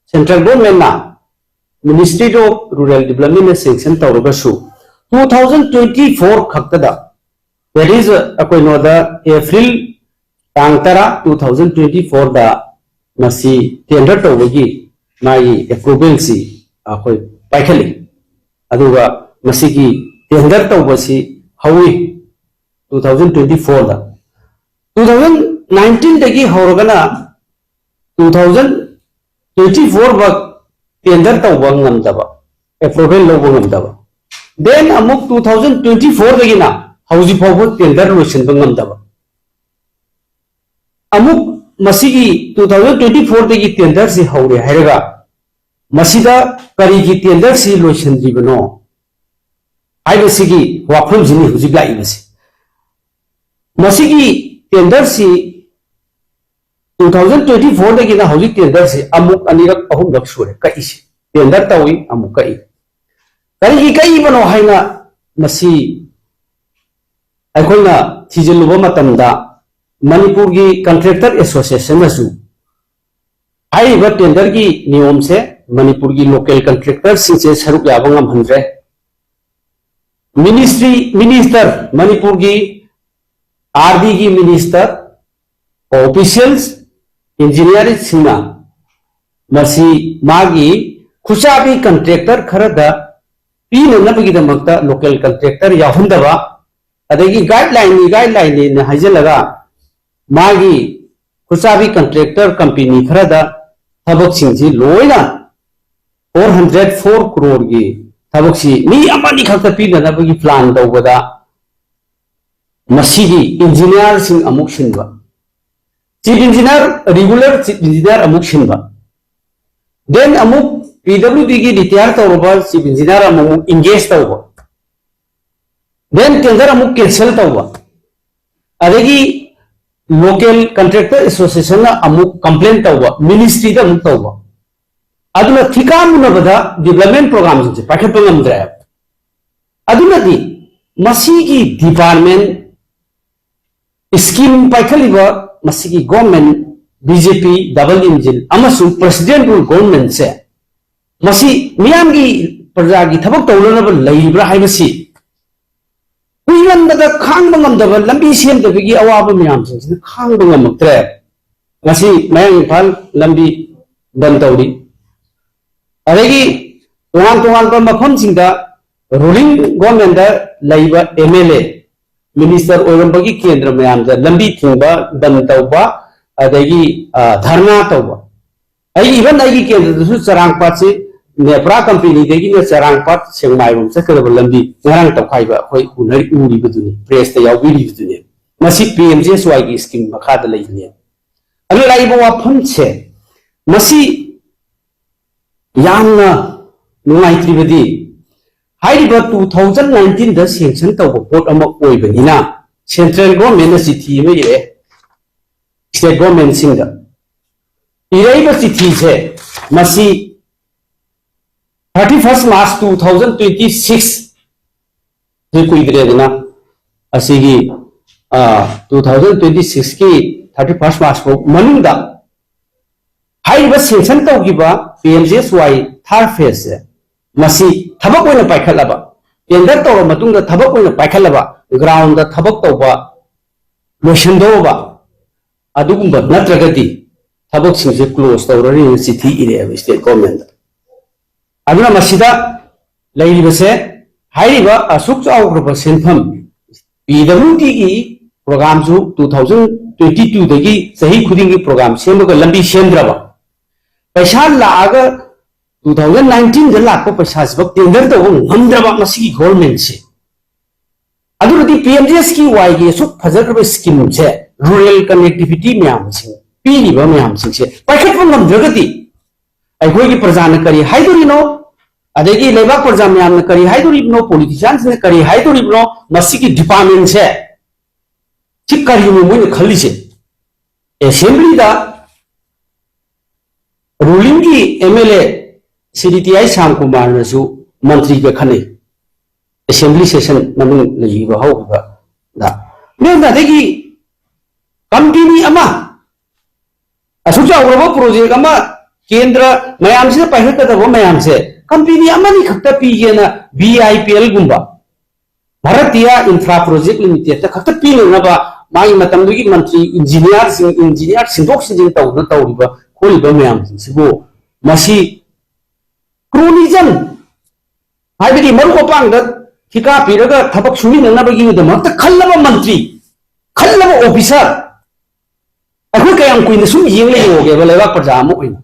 central governmentꯅ Ministry of Rural Developmentꯅ sanction ꯇꯧꯔꯒꯁꯨ two thousand twenty four ꯈꯛꯇꯗ, that is, ꯑꯩꯈꯣꯏ ꯅꯣꯗ April ꯇꯥꯡ ꯇꯔꯥ, two thousand twenty fourꯗ ꯃꯁꯤ tender ꯇꯧꯕꯒꯤ ꯃꯥꯒꯤ approvalꯁꯤ ꯑꯩꯈꯣꯏ ꯄꯥꯏꯈꯠꯂꯤ꯫ ꯑꯗꯨꯒ ꯃꯁꯤꯒꯤ tender ꯇꯧꯕꯁꯤ ꯍꯧꯏ two thousand twenty fourꯗ꯫ Two thousand nineteenꯗꯒꯤ ꯍꯧꯔꯒꯅ two thousand twenty four ꯐꯥꯎ tender ꯇꯧꯕ ꯉꯝꯗꯕ, approval ꯂꯧꯕ ꯉꯝꯗꯕ꯫ Then ꯑꯃꯨꯛ two thousand twenty fourꯗꯒꯤꯅ ꯍꯧꯖꯤꯛ ꯐꯥꯎꯕ tender ꯂꯣꯏꯁꯤꯟꯕ ꯉꯝꯗꯕ꯫ ꯑꯃꯨꯛ ꯃꯁꯤꯒꯤ two thousand twenty fourꯗꯒꯤ tenderꯁꯤ ꯍꯧꯔꯦ ꯍꯥꯏꯔꯒ ꯃꯁꯤꯗ ꯀꯔꯤꯒꯤ ꯇꯦꯟꯗꯔꯁꯤ ꯂꯣꯏꯁꯤꯟꯗ꯭ꯔꯤꯕꯅꯣ ꯍꯥꯏꯕꯁꯤꯒꯤ ꯋꯥꯐꯝꯁꯤꯅꯤ ꯍꯧꯖꯤꯛ ꯂꯥꯛꯏꯕꯁꯤ꯫ ꯃꯁꯤꯒꯤ ꯇꯦꯟꯗꯔꯁꯤ ꯇꯨ ꯊꯥꯎꯖꯟ ꯇ꯭ꯋꯦꯟꯇꯤ ꯐꯣꯔꯗꯒꯤꯅ ꯍꯧꯖꯤꯛ ꯇꯦꯟꯗꯔꯁꯤ ꯑꯃꯨꯛ ꯑꯅꯤꯔꯛ ꯑꯍꯨꯝꯂꯛ ꯁꯨꯔꯦ ꯀꯛꯏꯁꯤ꯫ ꯇꯦꯟꯗꯔ ꯇꯧꯏ, ꯑꯃꯨꯛ ꯀꯛꯏ꯫ ꯀꯔꯤꯒꯤ ꯀꯛꯏꯕꯅꯣ ꯍꯥꯏꯅ ꯃꯁꯤ ꯑꯩꯈꯣꯏꯅ ꯊꯤꯖꯤꯜꯂꯨꯕ ꯃꯇꯝꯗ, ꯃꯅꯤꯄꯨꯔꯒꯤ ꯀꯟꯇ꯭ꯔꯦꯛꯇꯔ ꯑꯦꯁꯣꯁꯤꯌꯦꯁꯟꯅꯁꯨ ꯍꯥꯏꯔꯤꯕ ꯇꯦꯟꯗꯔꯒꯤ ꯅꯤꯌꯣꯝꯁꯦ ꯃꯅꯤꯄꯨꯔꯒꯤ ꯂꯣꯀꯦꯜ ꯀꯟꯇ꯭ꯔꯦꯛꯇꯔꯁꯤꯡꯁꯦ ꯁꯔꯨꯛ ꯌꯥꯕ ꯉꯝꯍꯟꯗ꯭ꯔꯦ꯫ ꯃꯤꯅꯤꯁꯇ꯭ꯔꯤ, ꯃꯤꯅꯤꯁꯇꯔ, ꯃꯅꯤꯄꯨꯔꯒꯤ ꯑꯥꯔ ꯗꯤꯒꯤ ꯃꯤꯅꯤꯁꯇꯔ, ꯑꯣꯐꯤꯁꯤꯌꯦꯜꯁ, ꯏꯟꯖꯤꯅꯤꯌꯥꯔꯁꯤꯡꯅ ꯃꯁꯤ ꯃꯥꯒꯤ ꯈꯨꯠꯁꯥꯕꯤ ꯀꯟꯇ꯭ꯔꯦꯛꯇꯔ ꯈꯔꯗ ꯄꯤꯅꯅꯕꯒꯤꯗꯃꯛꯇ ꯂꯣꯀꯦꯜ ꯀꯟꯇ꯭ꯔꯦꯛꯇꯔ ꯌꯥꯎꯍꯟꯗꯕ, ꯑꯗꯒꯤ ꯒꯥꯏꯗꯂꯥꯏꯟꯅꯤ, ꯒꯥꯏꯗꯂꯥꯏꯟꯅꯤꯅ ꯍꯥꯏꯖꯤꯜꯂꯒ ꯃꯥꯒꯤ ꯈꯨꯠꯁꯥꯕꯤ ꯀꯟꯇ꯭ꯔꯦꯛꯇꯔ ꯀꯝꯄꯦꯅꯤ ꯈꯔꯗ ꯊꯕꯛꯁꯤꯡꯁꯤ ꯂꯣꯏꯅ ꯐꯣꯔ ꯍꯟꯗ꯭ꯔꯦꯠ ꯐꯣꯔ ꯀ꯭ꯔꯣꯔꯒꯤ ꯊꯕꯛꯁꯤ ꯃꯤ ꯑꯃꯅꯤ ꯈꯛꯇ ꯄꯤꯅꯅꯕꯒꯤ ꯄ꯭ꯂꯥꯟ ꯇꯧꯕꯗ ꯃꯁꯤꯒꯤ ꯏꯟꯖꯤꯅꯤꯌꯥꯔꯁꯤꯡ ꯑꯃꯨꯛ ꯁꯤꯟꯕ, chief engineer, regular chief engineer ꯑꯃꯨꯛ ꯁꯤꯟꯕ, ꯗꯦꯟ ꯑꯃꯨꯛ ꯄꯤ ꯗꯕ꯭ꯂꯤꯎ ꯗꯤꯒꯤ ꯔꯤꯇꯥꯌꯔ ꯇꯧꯔꯕ ꯆꯤꯐ ꯏꯟꯖꯤꯅꯤꯌꯥꯔ ꯑꯃꯃꯨꯛ ꯏꯟꯒꯦꯖ ꯇꯧꯕ, ꯗꯦꯟ ꯇꯦꯟꯗꯔ ꯑꯃꯨꯛ ꯀꯦꯟꯁꯦꯜ ꯇꯧꯕ, ꯑꯗꯒꯤ ꯂꯣꯀꯦꯜ ꯀꯟꯇ꯭ꯔꯦꯛꯇꯔ ꯑꯦꯁꯣꯁꯤꯌꯦꯁꯟꯅ ꯑꯃꯨꯛ ꯀꯝꯄ꯭ꯂꯦꯟ ꯇꯧꯕ, ꯃꯤꯅꯤꯁꯇ꯭ꯔꯤꯗ ꯑꯃꯨꯛ ꯇꯧꯕ, ꯑꯗꯨꯅ ꯊꯤꯀꯥ ꯃꯨꯟꯅꯕꯗ ꯗꯤꯕ꯭ꯂꯞꯃꯦꯟ ꯄ꯭ꯔꯣꯒ꯭ꯔꯥꯝꯁꯤꯡꯁꯦ ꯄꯥꯏꯈꯠꯄ ꯉꯝꯗ꯭ꯔꯦ ꯍꯥꯏꯕ꯫ ꯑꯗꯨꯅꯗꯤ ꯃꯁꯤꯒꯤ ꯗꯤꯄꯥꯔꯠꯃꯦꯟ ꯁ꯭ꯀꯤꯝ ꯄꯥꯏꯈꯠꯂꯤꯕ ꯃꯁꯤꯒꯤ ꯒꯣꯔꯃꯦꯟ, ꯕꯤ ꯖꯦ ꯄꯤ ꯗꯕꯜ ꯏꯟꯖꯤꯟ ꯑꯃꯁꯨꯡ ꯄ꯭ꯔꯦꯁꯤꯗꯦꯟ ꯔꯨꯜ ꯒꯣꯔꯃꯦꯟꯁꯦ ꯃꯁꯤ ꯃꯤꯌꯥꯝꯒꯤ, ꯄ꯭ꯔꯖꯥꯒꯤ ꯊꯕꯛ ꯇꯧꯅꯅꯕ ꯂꯩꯔꯤꯕ꯭ꯔꯥ ꯍꯥꯏꯕꯁꯤ ꯀꯨꯏꯃꯟꯕꯗ ꯈꯥꯡꯕ ꯉꯝꯗꯕ, ꯂꯝꯕꯤ ꯁꯦꯝꯗꯕꯒꯤ ꯑꯋꯥꯕ ꯃꯌꯥꯝꯁꯤꯡꯁꯤꯅ ꯈꯥꯡꯕ ꯉꯝꯃꯛꯇ꯭ꯔꯦ꯫ ꯉꯁꯤ ꯃꯌꯥꯡ ꯏꯝꯐꯥꯜ ꯂꯝꯕꯤ ꯕꯟ ꯇꯧꯔꯤ꯫ ꯑꯗꯒꯤ ꯇꯣꯉꯥꯟ ꯇꯣꯉꯥꯟꯕ ꯃꯐꯝꯁꯤꯡꯗ ꯔꯨꯂꯤꯡ ꯒꯣꯔꯃꯦꯟꯗ ꯂꯩꯕ ꯑꯦꯝ ꯑꯦꯜ ꯑꯦ, ꯃꯤꯅꯤꯁꯇꯔ ꯑꯣꯏꯔꯝꯕꯒꯤ ꯀꯦꯟꯗ꯭ꯔ ꯃꯌꯥꯝꯗ ꯂꯝꯕꯤ ꯊꯤꯡꯕ, ꯕꯟ ꯇꯧꯕ, ꯑꯗꯒꯤ, ꯑ, ꯙꯔꯅꯥ ꯇꯧꯕ꯫ ꯑꯩ ꯏꯚꯟ ꯑꯩꯒꯤ ꯀꯦꯟꯗ꯭ꯔꯗꯁꯨ ꯆꯔꯥꯡꯄꯥꯠꯁꯤ ꯅꯦꯄ꯭ꯔꯥ ꯀꯝꯄꯦꯅꯤꯗꯒꯤꯅ ꯆꯔꯥꯡꯄꯥꯠ ꯁꯦꯛꯃꯥꯏꯔꯣꯝ ꯆꯠꯀꯗꯕ ꯂꯝꯕꯤ ꯉꯔꯥꯡ ꯇꯧꯈꯥꯏꯕ ꯑꯩꯈꯣꯏ ꯎꯅꯔꯤ-, ꯎꯔꯤꯕꯗꯨꯅꯤ, ꯄ꯭ꯔꯦꯁꯇ ꯌꯥꯎꯕꯤꯔꯤꯕꯗꯨꯅꯤ꯫ ꯃꯁꯤ ꯄꯤ ꯑꯦꯝ ꯖꯤ ꯑꯦꯁ ꯋꯥꯏꯒꯤ ꯁ꯭ꯀꯤꯝ ꯃꯈꯥꯗ ꯂꯩꯕꯅꯦ꯫ ꯑꯗꯨ ꯂꯥꯛꯏꯕ ꯋꯥꯐꯝꯁꯦ, ꯃꯁꯤ ꯌꯥꯝꯅ ꯅꯨꯡꯉꯥꯏꯇ꯭ꯔꯤꯕꯗꯤ, ꯍꯥꯏꯔꯤꯕ two thousand nineteen ꯗ sanction ꯇꯧꯕ ꯄꯣꯠ ꯑꯃ ꯑꯣꯏꯕꯅꯤꯅ, central government ꯅ ꯆꯤꯊꯤ ꯑꯃ ꯏꯔꯛꯑꯦ state government ꯁꯤꯡꯗ꯫ ꯏꯔꯛꯏꯕ ꯆꯤꯊꯤꯁꯦ, ꯃꯁꯤ thirty first March two thousand twenty six, ꯁꯤ ꯀꯨꯏꯗ꯭ꯔꯦꯗꯅ, ꯑꯁꯤꯒꯤ two thousand twenty six ꯀꯤ thirty first March ꯐꯥꯎ ꯃꯅꯨꯡꯗ ꯍꯥꯏꯔꯤꯕ sanction ꯇꯧꯈꯤꯕ P M G S Y third phase ꯁꯦ, ꯃꯁꯤ ꯊꯕꯛ ꯑꯣꯏꯅ ꯄꯥꯏꯈꯠꯂꯕ, tender ꯇꯧꯔꯕ ꯃꯇꯨꯡꯗ ꯊꯕꯛ ꯑꯣꯏꯅ ꯄꯥꯏꯈꯠꯂꯕ, ground ꯗ ꯊꯕꯛ ꯇꯧꯕ ꯂꯣꯏꯁꯤꯟꯗꯧꯔꯕ, ꯑꯗꯨꯒꯨꯝꯕ ꯅꯠꯇ꯭ꯔꯒꯗꯤ ꯊꯕꯛꯁꯤꯡꯁꯦ close ꯇꯧꯔꯅꯤꯅ ꯆꯤꯊꯤ ꯏꯔꯛꯑꯦꯕ state government ꯇ꯫ ꯑꯗꯨꯅ ꯃꯁꯤꯗ ꯂꯩꯔꯤꯕꯁꯦ, ꯍꯥꯏꯔꯤꯕ ꯑꯁꯨꯛ ꯆꯥꯎꯈ꯭ꯔꯕ ꯁꯦꯟꯐꯝ, P W D ꯒꯤ program ꯁꯨ two thousand twenty two ꯗꯒꯤ ꯆꯍꯤ ꯈꯨꯗꯤꯡꯒꯤ program ꯁꯦꯝꯃꯒ ꯂꯝꯕꯤ ꯁꯦꯝꯗ꯭ꯔꯕ, ꯄꯩꯁꯥ ꯂꯥꯛꯑꯒ two thousand nineteen ꯗ ꯂꯥꯛꯄ ꯄꯩꯁꯥꯁꯤꯐꯥꯎ tender ꯇꯧꯕ ꯉꯝꯗ꯭ꯔꯕ ꯃꯁꯤꯒꯤ government ꯁꯦ꯫ ꯑꯗꯨꯅꯗꯤ P M G S Y ꯒꯤ ꯑꯁꯨꯛ ꯐꯖꯈ꯭ꯔꯕ scheme ꯁꯦ, rural connectivity ꯃꯌꯥꯝꯁꯤꯡ, ꯄꯤꯔꯤꯕ ꯃꯌꯥꯝꯁꯤꯡꯁꯦ ꯄꯥꯏꯈꯠꯄ ꯉꯝꯗ꯭ꯔꯒꯗꯤ ꯑꯩꯈꯣꯏꯒꯤ ꯄ꯭ꯔꯖꯥꯅ ꯀꯔꯤ ꯍꯥꯏꯗꯣꯔꯤꯅꯣ? ꯑꯗꯒꯤ ꯂꯩꯕꯥꯛ ꯄ꯭ꯔꯖꯥ ꯃꯌꯥꯝꯅ ꯀꯔꯤ ꯍꯥꯏꯗꯣꯔꯤꯕꯅꯣ? Politician ꯁꯤꯡꯅ ꯀꯔꯤ ꯍꯥꯏꯗꯣꯔꯤꯕꯅꯣ? ꯃꯁꯤꯒꯤ department ꯁꯦ, ꯁꯤ ꯀꯔꯤꯅꯣ ꯃꯣꯏꯅ ꯈꯜꯂꯤꯁꯦ? Assembly ꯗ ruling ꯒꯤ M L A Shri T I ꯁ꯭ꯌꯥꯝꯀꯨꯃꯥꯔꯅꯁꯨ ꯃꯟꯇ꯭ꯔꯤꯒ ꯈꯟꯅꯩ, assembly session ꯃꯅꯨꯡ ꯂꯩꯈꯤꯕ ꯍꯧꯈꯤꯕꯗ꯫ ꯃꯦꯝꯅ ꯑꯗꯒꯤ company ꯑꯃ, ꯑꯁꯨꯛ ꯆꯥꯎꯈ꯭ꯔꯕ project ꯑꯃ, ꯀꯦꯟꯗ꯭ꯔ ꯃꯌꯥꯝꯁꯤꯅ ꯄꯥꯏꯈꯠꯀꯗꯕ ꯃꯌꯥꯝꯁꯦ, company ꯑꯃꯅꯤ ꯈꯛꯇ ꯄꯤꯒꯦꯅ, B I P L ꯒꯨꯝꯕ, Bharatiya Infra Project Limited ꯇ ꯈꯛꯇ ꯄꯤꯅꯅꯕ ꯃꯥꯒꯤ ꯃꯇꯝꯗꯨꯒꯤ ꯃꯟꯇ꯭ꯔꯤ, engineer ꯁꯤꯡ, engineer ꯁꯤꯟꯗꯣꯛ ꯁꯤꯟꯖꯤꯟ ꯇꯧꯗꯅ ꯇꯧꯔꯤꯕ ꯈꯣꯠꯂꯤꯕ ꯃꯌꯥꯝꯁꯤꯡꯁꯤꯕꯨ, ꯃꯁꯤ cronyism, ꯍꯥꯏꯕꯗꯤ ꯃꯔꯨꯞ ꯃꯄꯥꯡꯗ ꯊꯤꯀꯥ ꯄꯤꯔꯒ ꯊꯕꯛ ꯁꯨꯃꯤꯟꯅꯅꯕꯒꯤꯗꯃꯛꯇ ꯈꯜꯂꯕ ꯃꯟꯇ꯭ꯔꯤ, ꯈꯜꯂꯕ officer, ꯑꯩꯈꯣꯏ ꯀꯌꯥꯝ ꯀꯨꯏꯅ ꯁꯨꯝ ꯌꯦꯡ ꯂꯩꯔꯣꯒꯦꯕ ꯂꯩꯕꯥꯛ ꯄ꯭ꯔꯖꯥ ꯑꯃ ꯑꯣꯏꯅ?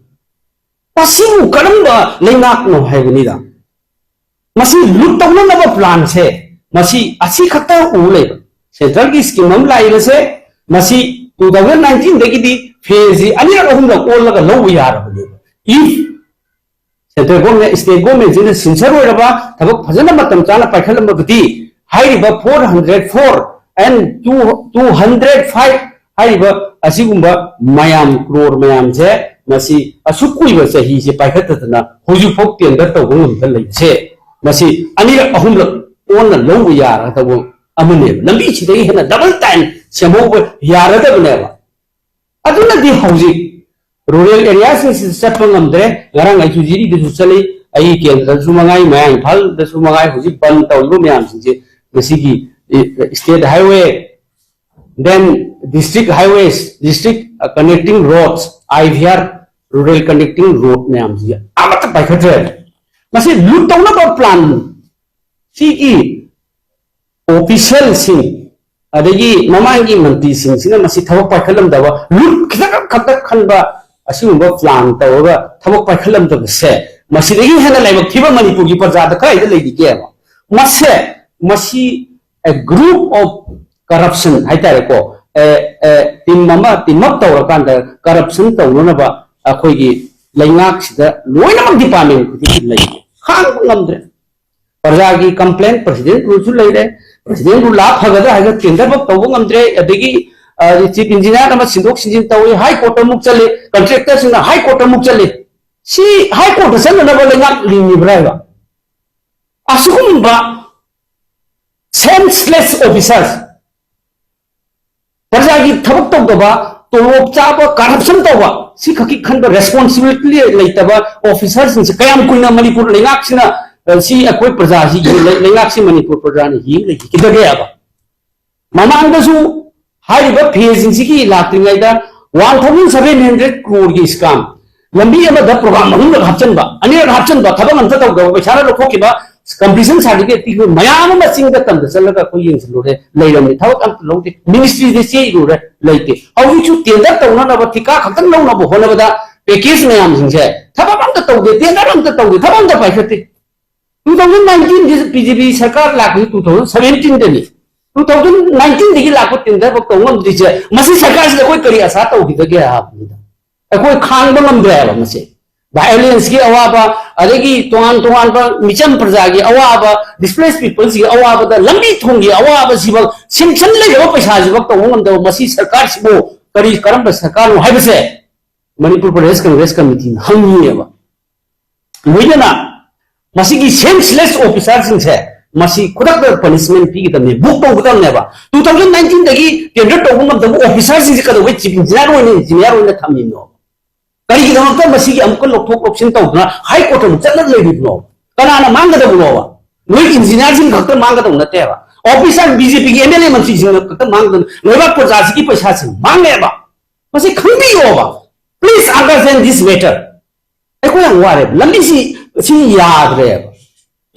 ꯃꯁꯤꯕꯨ ꯀꯔꯝꯕ ꯂꯩꯉꯥꯛꯅꯣ ꯍꯥꯏꯕꯅꯤꯗ꯫ ꯃꯁꯤ ꯂꯨꯠ ꯇꯧꯅꯅꯕ plan ꯁꯦ, ꯃꯁꯤ ꯑꯁꯤ ꯈꯛꯇ ꯎ ꯂꯩꯕ꯫ Central ꯒꯤ scheme ꯑꯃ ꯂꯥꯛꯏꯕꯁꯦ, ꯃꯁꯤ two thousand nineteen ꯗꯒꯤꯗꯤ phase ꯁꯤ ꯑꯅꯤꯔꯛ ꯑꯍꯨꯝꯂꯛ ꯑꯣꯜꯂꯒ ꯂꯧꯕ ꯌꯥꯔꯕꯅꯦꯕ꯫ If ꯁꯦꯟꯇ꯭ꯔꯦꯜ ꯒꯣꯔꯃꯦꯟ, ꯁ꯭ꯇꯦꯠ ꯒꯣꯔꯃꯦꯟꯁꯤꯅ ꯁꯤꯟꯁꯔꯣꯏꯔꯕ ꯊꯕꯛ ꯐꯖꯅ ꯃꯇꯝ ꯆꯥꯅ ꯄꯥꯏꯈꯠꯂꯝꯃꯕꯗꯤ ꯍꯥꯏꯔꯤꯕ four hundred four and two, two hundred five ꯍꯥꯏꯔꯤꯕ ꯑꯁꯤꯒꯨꯝꯕ ꯃꯌꯥꯝ, ꯀ꯭ꯔꯣꯔ ꯃꯌꯥꯝꯁꯦ, ꯃꯁꯤ ꯑꯁꯨꯛ ꯀꯨꯏꯕ ꯆꯍꯤꯁꯦ ꯄꯥꯏꯈꯠꯇꯗꯅ ꯍꯧꯖꯤꯛꯐꯥꯎ ꯇꯦꯟꯗꯔ ꯇꯧꯕ ꯉꯝꯗ ꯂꯩꯕꯁꯦ, ꯃꯁꯤ ꯑꯅꯤꯔꯛ ꯑꯍꯨꯝꯂꯛ ꯑꯣꯟꯅ ꯂꯧꯕ ꯌꯥꯔꯒꯗꯕ ꯑꯃꯅꯦꯕ꯫ ꯂꯝꯕꯤꯁꯤꯗꯒꯤ ꯍꯦꯟꯅ ꯗꯕꯜ ꯇꯥꯏꯝ ꯁꯦꯝꯍꯧꯕ ꯌꯥꯔꯒꯗꯕꯅꯦꯕ꯫ ꯑꯗꯨꯅꯗꯤ ꯍꯧꯖꯤꯛ ꯔꯨꯔꯦꯜ ꯑꯦꯔꯤꯌꯥꯁꯤꯡꯁꯤꯗ ꯆꯠꯄ ꯉꯝꯗ꯭ꯔꯦ꯫ ꯉꯔꯥꯡ ꯑꯩꯁꯨ ꯖꯤꯔꯤꯗꯁꯨ ꯆꯠꯂꯤ, ꯑꯩꯒꯤ ꯀꯦꯟꯗ꯭ꯔꯗꯁꯨ ꯃꯉꯥꯏ, ꯃꯌꯥꯡ ꯏꯝꯐꯥꯜꯗꯁꯨ ꯃꯉꯥꯏ, ꯍꯧꯖꯤꯛ ꯕꯟ ꯇꯧꯔꯤꯕ ꯃꯌꯥꯝꯁꯤꯡꯁꯦ ꯃꯁꯤꯒꯤ state highway, then district highways, district connecting roads, IVR, rural connecting road ꯃꯌꯥꯝꯁꯤꯗꯤ ꯑꯃꯠꯇ ꯄꯥꯏꯈꯠꯇ꯭ꯔꯦ꯫ ꯃꯁꯤ ꯂꯨꯠ ꯇꯧꯅꯕ ꯄ꯭ꯂꯥꯟ, ꯁꯤꯒꯤ ꯑꯣꯐꯤꯁꯤꯌꯦꯜꯁꯤꯡ ꯑꯗꯒꯤ ꯃꯃꯥꯡꯒꯤ ꯃꯟꯇ꯭ꯔꯤꯁꯤꯡꯁꯤꯅ ꯃꯁꯤ ꯊꯕꯛ ꯄꯥꯏꯈꯠꯂꯝꯗꯕ, ꯂꯨꯠ ꯈꯤꯇꯪ ꯈꯛꯇ ꯈꯟꯕ, ꯑꯁꯤꯒꯨꯝꯕ ꯄ꯭ꯂꯥꯟ ꯇꯧꯔꯒ ꯊꯕꯛ ꯄꯥꯏꯈꯠꯂꯝꯗꯕꯁꯦ, ꯃꯁꯤꯗꯒꯤ ꯍꯦꯟꯅ ꯂꯥꯏꯕꯛ ꯊꯤꯕ ꯃꯅꯤꯄꯨꯔꯒꯤ ꯄ꯭ꯔꯖꯥꯗ ꯀꯗꯥꯏꯗ ꯂꯩꯔꯤꯒꯦꯕ? ꯃꯁꯦ, ꯃꯁꯤ a group of corruption ꯍꯥꯏꯇꯥꯔꯦꯀꯣ, ꯇꯤꯝ ꯑꯃ ꯇꯤꯝ ꯑꯞ ꯇꯧꯔꯀꯥꯟꯗ ꯀꯔꯞꯁꯟ ꯇꯧꯅꯅꯕ ꯑꯩꯈꯣꯏꯒꯤ ꯂꯩꯉꯥꯛꯁꯤꯗ ꯂꯣꯏꯅꯃꯛ ꯗꯤꯄꯥꯔꯠꯃꯦꯟ ꯈꯨꯗꯤꯡꯒꯤ ꯂꯩ꯫ ꯈꯥꯡꯕ ꯉꯝꯗ꯭ꯔꯦ꯫ ꯄ꯭ꯔꯖꯥꯒꯤ ꯀꯝꯄ꯭ꯂꯦꯟ ꯄ꯭ꯔꯁꯤꯗꯦꯟ ꯔꯨꯜꯁꯨ ꯂꯩꯔꯦ꯫ ꯄ꯭ꯔꯁꯤꯗꯦꯟ ꯔꯨꯜ ꯂꯥꯛ ꯐꯒꯗ꯭ꯔꯥ ꯍꯥꯏꯕ ꯇꯦꯟꯗꯔ ꯐꯥꯎ ꯇꯧꯕ ꯉꯝꯗ꯭ꯔꯦ꯫ ꯑꯗꯒꯤ ꯆꯤꯐ ꯏꯟꯖꯤꯅꯤꯌꯥꯔ ꯑꯃ ꯁꯤꯟꯗꯣꯛ ꯁꯤꯟꯖꯤꯟ ꯇꯧꯏ, ꯍꯥꯏ ꯀꯣꯔꯠꯇ ꯑꯃꯨꯛ ꯆꯠꯂꯤ, ꯀꯟꯇ꯭ꯔꯦꯛꯇꯔꯁꯤꯡꯅ ꯍꯥꯏ ꯀꯣꯔꯠꯇ ꯑꯃꯨꯛ ꯆꯠꯂꯤ꯫ ꯁꯤ ꯍꯥꯏ ꯀꯣꯔꯠꯇ ꯆꯠꯅꯅꯕ ꯂꯩꯉꯥꯛ ꯂꯤꯡꯉꯤꯕ꯭ꯔꯥ ꯍꯥꯏꯕ? ꯑꯁꯤꯒꯨꯝꯕ ꯁꯦꯟꯁꯂꯦꯁ ꯑꯣꯐꯤꯁꯥꯔ, ꯄ꯭ꯔꯖꯥꯒꯤ ꯊꯕꯛ ꯇꯧꯗꯕ, ꯇꯣꯂꯣꯞ ꯆꯥꯕ, ꯀꯔꯞꯁꯟ ꯇꯧꯕ, ꯁꯤ ꯈꯛꯀꯤ ꯈꯟꯕ ꯔꯦꯁꯄꯣꯟꯁꯤꯕꯤꯂꯤꯇꯤ ꯂꯩꯇꯕ ꯑꯣꯐꯤꯁꯥꯔꯁꯤꯡꯁꯦ ꯀꯌꯥꯝ ꯀꯨꯏꯅ ꯃꯅꯤꯄꯨꯔ ꯂꯩꯉꯥꯛꯁꯤꯅ, ꯑ, ꯁꯤ ꯑꯩꯈꯣꯏ ꯄ꯭ꯔꯖꯥꯁꯤ, ꯂꯩ-, ꯂꯩꯉꯥꯛꯁꯤ ꯃꯅꯤꯄꯨꯔ ꯄ꯭ꯔꯖꯥꯅ ꯌꯦꯡ ꯂꯩꯈꯤꯗꯒꯦ ꯍꯥꯏꯕ? ꯃꯃꯥꯡꯗꯁꯨ ꯍꯥꯏꯔꯤꯕ ꯐꯦꯁꯁꯤꯡꯁꯤꯒꯤ ꯂꯥꯛꯇ꯭ꯔꯤꯉꯩꯗ one thousand seven hundred crore ꯒꯤ ꯁ꯭ꯀꯥꯝ, ꯂꯝꯕꯤ ꯑꯃꯗ ꯄ꯭ꯔꯣꯒ꯭ꯔꯥꯝ ꯑꯍꯨꯝꯂꯛ ꯍꯥꯞꯆꯤꯟꯕ, ꯑꯅꯤꯔꯛ ꯍꯥꯞꯆꯤꯟꯕ, ꯊꯕꯛ ꯑꯝꯇ ꯇꯧꯗꯕ, ꯄꯩꯁꯥꯅ ꯂꯧꯊꯣꯛꯈꯤꯕ, ꯀꯝꯄꯤꯇꯤꯁꯟ ꯁꯥꯔꯇꯤꯐꯤꯀꯦꯠ ꯄꯤꯈꯤꯕ ꯃꯌꯥꯝ ꯑꯃ ꯆꯤꯡꯗ ꯇꯝꯗ ꯆꯠꯂꯒ ꯑꯩꯈꯣꯏ ꯌꯦꯡꯁꯤꯜꯂꯨꯔꯦ, ꯂꯩꯔꯝꯃꯤ꯫ ꯊꯕꯛ ꯑꯝꯇ ꯂꯧꯗꯦ, ꯃꯤꯅꯤꯁꯇ꯭ꯔꯤꯗ ꯆꯦ ꯏꯔꯨꯔꯦ, ꯂꯩꯇꯦ꯫ ꯍꯧꯖꯤꯛꯁꯨ ꯇꯦꯟꯗꯔ ꯇꯧꯅꯅꯕ, ꯊꯤꯀꯥ ꯈꯛꯇꯪ ꯂꯧꯅꯕ ꯍꯣꯠꯅꯕꯗ ꯄꯦꯀꯦꯖ ꯃꯌꯥꯝꯁꯤꯡꯁꯦ ꯊꯕꯛ ꯑꯝꯇ ꯇꯧꯗꯦ, ꯇꯦꯟꯗꯔ ꯑꯝꯇ ꯇꯧꯗꯦ, ꯊꯕꯛ ꯑꯝꯇ ꯄꯥꯏꯈꯠꯇꯦ꯫ Two thousand nineteen ꯒꯤ ꯕꯤ ꯖꯦ ꯄꯤ ꯁꯔꯀꯥꯔ ꯂꯥꯛꯄꯁꯤ two thousand seventeen ꯗꯅꯤ꯫ Two thousand nineteen ꯗꯒꯤ ꯂꯥꯛꯄ ꯇꯦꯟꯗꯔ ꯐꯥꯎ ꯇꯧ ꯉꯝꯗ꯭ꯔꯤꯁꯦ, ꯃꯁꯤ ꯁꯔꯀꯥꯔꯁꯤꯗ ꯑꯩꯈꯣꯏ ꯀꯔꯤ ꯑꯁꯥ ꯇꯧꯈꯤꯗꯒꯦ ꯍꯥꯏꯕꯅꯤꯗ꯫ ꯑꯩꯈꯣꯏ ꯈꯥꯡꯕ ꯉꯝꯗ꯭ꯔꯦ ꯍꯥꯏꯕ ꯃꯁꯤ꯫ ꯚꯥꯏꯑꯣꯂꯦꯟꯁꯀꯤ ꯑꯋꯥꯕ, ꯑꯗꯒꯤ ꯇꯣꯉꯥꯟ ꯇꯣꯉꯥꯟꯕ ꯃꯤꯆꯝ ꯄ꯭ꯔꯖꯥꯒꯤ ꯑꯋꯥꯕ, ꯗꯤꯁꯄ꯭ꯂꯦꯁ ꯄꯤꯄꯜꯁꯤꯒꯤ ꯑꯋꯥꯕꯗ ꯂꯝꯕꯤ ꯊꯣꯡꯒꯤ ꯑꯋꯥꯕꯁꯤꯐꯥꯎ ꯁꯦꯡꯁꯟ ꯂꯩꯔꯕ ꯄꯩꯁꯥꯁꯤꯐꯥꯎ ꯇꯧꯕ ꯉꯝꯗꯕ ꯃꯁꯤ ꯁꯔꯀꯥꯔꯁꯤꯕꯨ ꯀꯔꯤ, ꯀꯔꯝꯕ ꯁꯔꯀꯥꯔꯅꯣ ꯍꯥꯏꯕꯁꯦ ꯃꯅꯤꯄꯨꯔ ꯄ꯭ꯔꯗꯦꯁ ꯀꯪꯒ꯭ꯔꯦꯁ ꯀꯃꯤꯇꯤꯅ ꯍꯪꯉꯤꯑꯕ꯫ ꯂꯣꯏꯅꯅ ꯃꯁꯤꯒꯤ ꯁꯦꯟꯁꯂꯦꯁ ꯑꯣꯐꯤꯁꯥꯔꯁꯤꯡꯁꯦ ꯃꯁꯤ ꯈꯨꯗꯛꯇ ꯄꯅꯤꯁꯃꯦꯟ ꯄꯤꯒꯗꯕꯅꯦ, ꯕꯨꯛ ꯇꯧꯒꯗꯕꯅꯦꯕ꯫ ꯇꯨ ꯊꯥꯎꯖꯟ ꯅꯥꯏꯟꯇꯤꯟꯗꯒꯤ ꯇꯦꯟꯗꯔ ꯇꯧꯕ ꯉꯝꯗꯕ ꯑꯣꯐꯤꯁꯥꯔꯁꯤꯡꯁꯦ ꯀꯩꯗꯧꯕꯩ ꯆꯤꯐ ꯏꯟꯖꯤꯅꯤꯌꯥꯔ ꯑꯣꯏꯅ, ꯏꯟꯖꯤꯅꯤꯌꯥꯔ ꯑꯣꯏꯅ ꯊꯝꯃꯤꯅꯣ? ꯀꯔꯤꯒꯤꯗꯃꯛꯇ ꯃꯁꯤꯒꯤ ꯑꯃꯨꯛꯀ ꯂꯧꯊꯣꯛ ꯂꯧꯁꯤꯟ ꯇꯧꯗꯅ ꯍꯥꯏ ꯀꯣꯔꯠꯇ ꯑꯃꯨꯛ ꯆꯠꯂꯒ ꯂꯩꯔꯤꯕꯅꯣ? ꯀꯅꯥꯅ ꯃꯥꯡꯒꯗꯕꯅꯣꯕ? ꯅꯣꯏ ꯏꯟꯖꯤꯅꯤꯌꯥꯔꯁꯤꯡ ꯈꯛꯇ ꯃꯥꯡꯒꯗꯕ ꯅꯠꯇꯦꯕ, ꯑꯣꯐꯤꯁꯥꯔ ꯕꯤ ꯖꯦ ꯄꯤꯒꯤ ꯑꯦꯝ ꯑꯦꯜ ꯑꯦ ꯃꯟꯇ꯭ꯔꯤꯁꯤꯡꯅ ꯈꯛꯇ ꯃꯥꯡꯒꯗꯕ, ꯂꯩꯕꯥꯛ ꯄ꯭ꯔꯖꯥꯁꯤꯒꯤ ꯄꯩꯁꯥꯁꯤ ꯃꯥꯡꯉꯦꯕ꯫ ꯃꯁꯤ ꯈꯪꯕꯤꯌꯣꯕ꯫ Please understand this matter. ꯑꯩꯈꯣꯏ ꯌꯥꯝ ꯋꯥꯔꯦꯕ, ꯂꯝꯕꯤꯁꯤ ꯁꯤ ꯌꯥꯗ꯭ꯔꯦꯕ꯫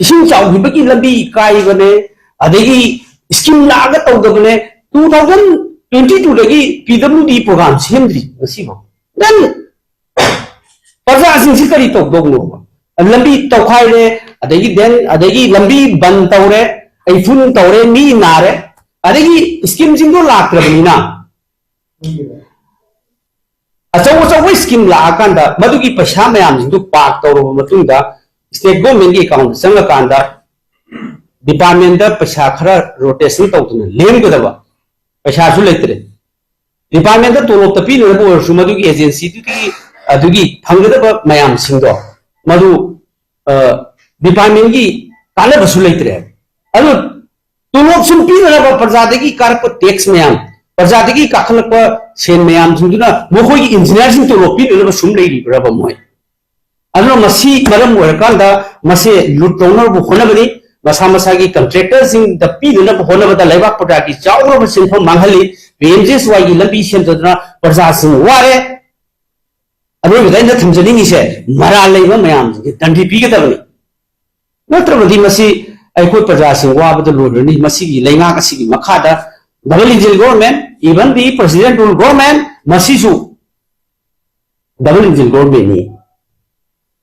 ꯏꯁꯤꯡ ꯆꯥꯎꯈꯤꯕꯒꯤ ꯂꯝꯕꯤ ꯀꯥꯏꯕꯅꯦ, ꯑꯗꯒꯤ ꯁ꯭ꯀꯤꯝ ꯂꯥꯛꯑꯒ ꯇꯧꯗꯕꯅꯦ꯫ ꯇꯨ ꯊꯥꯎꯖꯟ ꯇ꯭ꯋꯦꯟꯇꯤ ꯇꯨꯗꯒꯤ ꯄꯤ ꯗꯕ꯭ꯂꯤꯎ ꯗꯤ ꯄ꯭ꯔꯣꯒ꯭ꯔꯥꯝ ꯁꯦꯝꯗ꯭ꯔꯤ ꯉꯁꯤꯐꯥꯎ꯫ ꯅꯪ ꯄ꯭ꯔꯖꯥꯁꯤꯡꯁꯤ ꯀꯔꯤ ꯇꯧꯗꯧꯅꯣꯕ? ꯂꯝꯕꯤ ꯇꯧꯈꯥꯏꯔꯦ, ꯑꯗꯒꯤ ꯗꯦꯟ, ꯑꯗꯒꯤ ꯂꯝꯕꯤ ꯕꯟ ꯇꯧꯔꯦ, ꯑꯩꯐꯨꯟ ꯇꯧꯔꯦ, ꯃꯤ ꯅꯥꯔꯦ, ꯑꯗꯒꯤ ꯁ꯭ꯀꯤꯝꯁꯤꯡꯗꯣ ꯂꯥꯛꯇ꯭ꯔꯕꯅꯤꯅ ꯑꯆꯧ ꯑꯆꯧꯕ ꯁ꯭ꯀꯤꯝ ꯂꯥꯛꯑꯀꯥꯟꯗ ꯃꯗꯨꯒꯤ ꯄꯩꯁꯥ ꯃꯌꯥꯝꯁꯤꯡꯗꯨ ꯄꯥꯛ ꯇꯧꯔꯕ ꯃꯇꯨꯡꯗ ꯁ꯭ꯇꯦꯠ ꯒꯣꯔꯃꯦꯟꯒꯤ ꯑꯦꯀꯥꯎꯟꯗ ꯆꯪꯉꯀꯥꯟꯗ ꯗꯤꯄꯥꯔꯠꯃꯦꯟꯗ ꯄꯩꯁꯥ ꯈꯔ ꯔꯣꯇꯦꯁꯟ ꯇꯧꯗꯅ ꯂꯦꯝꯒꯗꯕ ꯄꯩꯁꯥꯁꯨ ꯂꯩꯇ꯭ꯔꯦ꯫ ꯗꯤꯄꯥꯔꯠꯃꯦꯟꯗ ꯇꯣꯂꯣꯞꯇ ꯄꯤꯅꯅꯕ ꯑꯣꯏꯔꯁꯨ ꯃꯗꯨꯒꯤ ꯑꯦꯖꯦꯟꯁꯤꯗꯨꯒꯤ ꯑꯗꯨꯒꯤ ꯐꯪꯒꯗꯕ ꯃꯌꯥꯝꯁꯤꯡꯗꯣ ꯃꯗꯨ, ꯑ, ꯗꯤꯄꯥꯔꯠꯃꯦꯟꯒꯤ ꯀꯥꯟꯅꯕꯁꯨ ꯂꯩꯇ꯭ꯔꯦ꯫ ꯑꯗꯨ ꯇꯣꯂꯣꯞ ꯁꯨꯝ ꯄꯤꯅꯅꯕ ꯄ꯭ꯔꯖꯥꯗꯒꯤ ꯀꯥꯔꯛꯄ ꯇꯦꯛꯁ ꯃꯌꯥꯝ, ꯄ꯭ꯔꯖꯥꯗꯒꯤ ꯀꯥꯈꯠꯂꯛꯄ ꯁꯦꯟ ꯃꯌꯥꯝꯁꯤꯡꯗꯨꯅ ꯃꯈꯣꯏꯒꯤ ꯏꯟꯖꯤꯅꯤꯌꯥꯔꯁꯤꯡ ꯇꯣꯂꯣꯞ ꯄꯤꯅꯅꯕ ꯁꯨꯝ ꯂꯩꯔꯤꯕ꯭ꯔꯕ ꯃꯣꯏ? ꯑꯗꯨꯅ ꯃꯁꯤ ꯃꯔꯝ ꯑꯣꯏꯔꯀꯥꯟꯗ ꯃꯁꯦ ꯂꯨꯠ ꯇꯧꯅꯕ ꯍꯣꯠꯅꯕꯅꯤ꯫ ꯃꯁꯥ ꯃꯁꯥꯒꯤ ꯀꯟꯇ꯭ꯔꯦꯛꯇꯔꯁꯤꯡꯗ ꯄꯤꯅꯅꯕ ꯍꯣꯠꯅꯕꯗ ꯂꯩꯕꯥꯛ ꯄ꯭ꯔꯖꯥꯒꯤ ꯆꯥꯎꯔꯕ ꯁꯦꯟꯐꯝ ꯃꯥꯡꯍꯜꯂꯤ꯫ ꯄꯤ ꯑꯦꯝ ꯖꯤ ꯑꯦꯁ ꯋꯥꯏꯒꯤ ꯂꯝꯕꯤ ꯁꯦꯝꯗꯗꯅ ꯄ꯭ꯔꯖꯥꯁꯤꯡ ꯋꯥꯔꯦ꯫ ꯑꯔꯣꯏꯕꯗ ꯑꯩꯅ ꯊꯝꯖꯅꯤꯡꯉꯤꯁꯦ, ꯃꯔꯥꯜ ꯂꯩꯕ ꯃꯌꯥꯝꯁꯤꯡꯁꯦ ꯗꯟꯗꯤ ꯄꯤꯒꯗꯕꯅꯤ꯫ ꯅꯠꯇ꯭ꯔꯕꯗꯤ ꯃꯁꯤ ꯑꯩꯈꯣꯏ ꯄ꯭ꯔꯖꯥꯁꯤꯡ ꯋꯥꯕꯗ ꯂꯣꯏꯔꯅꯤ꯫ ꯃꯁꯤꯒꯤ ꯂꯩꯉꯥꯛ ꯑꯁꯤꯒꯤ ꯃꯈꯥꯗ double engine government, even the president rule government, ꯃꯁꯤꯁꯨ double engine governmentꯅꯤ꯫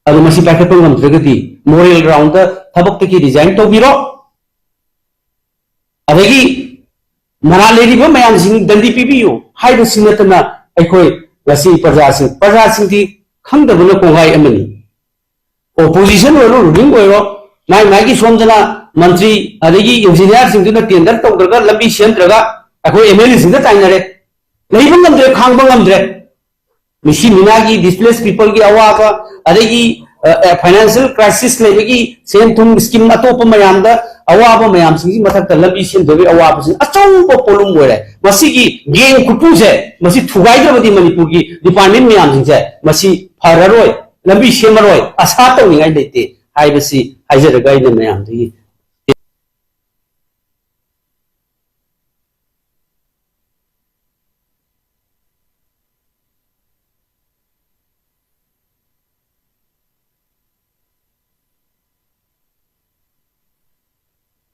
ꯑꯗꯨ ꯃꯁꯤ ꯄꯥꯏꯈꯠꯄ ꯉꯝꯗ꯭ꯔꯒꯗꯤ moral groundꯗ ꯊꯕꯛꯇꯒꯤ resign ꯇꯧꯕꯤꯔꯣ꯫ ꯑꯗꯒꯤ ꯃꯔꯥꯜ ꯂꯩꯔꯤꯕ ꯃꯌꯥꯝꯁꯤꯡ ꯗꯟꯗꯤ ꯄꯤꯕꯤꯌꯨ ꯍꯥꯏꯕꯁꯤ ꯅꯠꯇꯅ ꯑꯩꯈꯣꯏ ꯉꯁꯤ ꯄ꯭ꯔꯖꯥꯁꯤꯡ, ꯄ꯭ꯔꯖꯥꯁꯤꯡꯗꯤ ꯈꯪꯗꯕꯅ ꯀꯣꯡꯒꯥꯏ ꯑꯃꯅꯤ꯫ ꯑꯣꯄꯣꯖꯤꯁꯟ ꯑꯣꯏꯔꯣ, ꯔꯨꯂꯤꯡ ꯑꯣꯏꯔꯣ, ꯃꯥꯏ ꯃꯥꯏꯒꯤ ꯁꯣꯝꯗꯅ ꯃꯟꯇ꯭ꯔꯤ ꯑꯗꯒꯤ ꯏꯟꯖꯤꯅꯤꯌꯥꯔꯁꯤꯡꯗꯨꯅ ꯇꯦꯟꯗꯔ ꯇꯧꯗ꯭ꯔꯒ ꯂꯝꯕꯤ ꯁꯦꯝꯗ꯭ꯔꯒ ꯑꯩꯈꯣꯏ ꯑꯦꯝ ꯑꯦꯜ ꯑꯦꯁꯤꯡꯗ ꯇꯥꯏꯅꯔꯦ꯫ ꯂꯩꯕ ꯉꯝꯗ꯭ꯔꯦ, ꯈꯥꯡꯕ ꯉꯝꯗ꯭ꯔꯦ꯫ ꯃꯤꯁꯤ ꯃꯤꯅꯥꯒꯤ ꯗꯤꯁꯄ꯭ꯂꯦꯁ ꯄꯤꯄꯜꯒꯤ ꯑꯋꯥꯕ, ꯑꯗꯒꯤ ꯐꯥꯏꯅꯥꯟꯁꯤꯌꯦꯜ ꯀ꯭ꯔꯥꯏꯁꯤꯁ ꯂꯩꯕꯒꯤ ꯁꯦꯟ ꯊꯨꯝ ꯁ꯭ꯀꯤꯝ ꯑꯇꯣꯞꯄ ꯃꯌꯥꯝꯗ ꯑꯋꯥꯕ ꯃꯌꯥꯝꯁꯤꯡꯒꯤ ꯃꯊꯛꯇ ꯂꯝꯕꯤ ꯁꯦꯝꯗꯕꯒꯤ ꯑꯋꯥꯕꯁꯤꯅ ꯑꯆꯧꯕ ꯄꯣꯠꯂꯨꯝ ꯑꯣꯏꯔꯦ꯫ ꯃꯁꯤꯒꯤ ꯒꯦꯡ ꯈꯨꯠꯄꯨꯁꯦ ꯃꯁꯤ ꯊꯨꯒꯥꯏꯗ꯭ꯔꯕꯗꯤ ꯃꯅꯤꯄꯨꯔꯒꯤ ꯗꯤꯄꯥꯔꯠꯃꯦꯟ ꯃꯌꯥꯝꯁꯤꯡꯁꯦ ꯃꯁꯤ ꯐꯔꯔꯣꯏ, ꯂꯝꯕꯤ ꯁꯦꯝꯃꯔꯣꯏ, ꯑꯁꯥ ꯇꯧꯅꯤꯡꯉꯥꯏ ꯂꯩꯇꯦ ꯍꯥꯏꯕꯁꯤ ꯍꯥꯏꯖꯔꯒ ꯑꯩꯅ ꯃꯌꯥꯝꯗꯒꯤ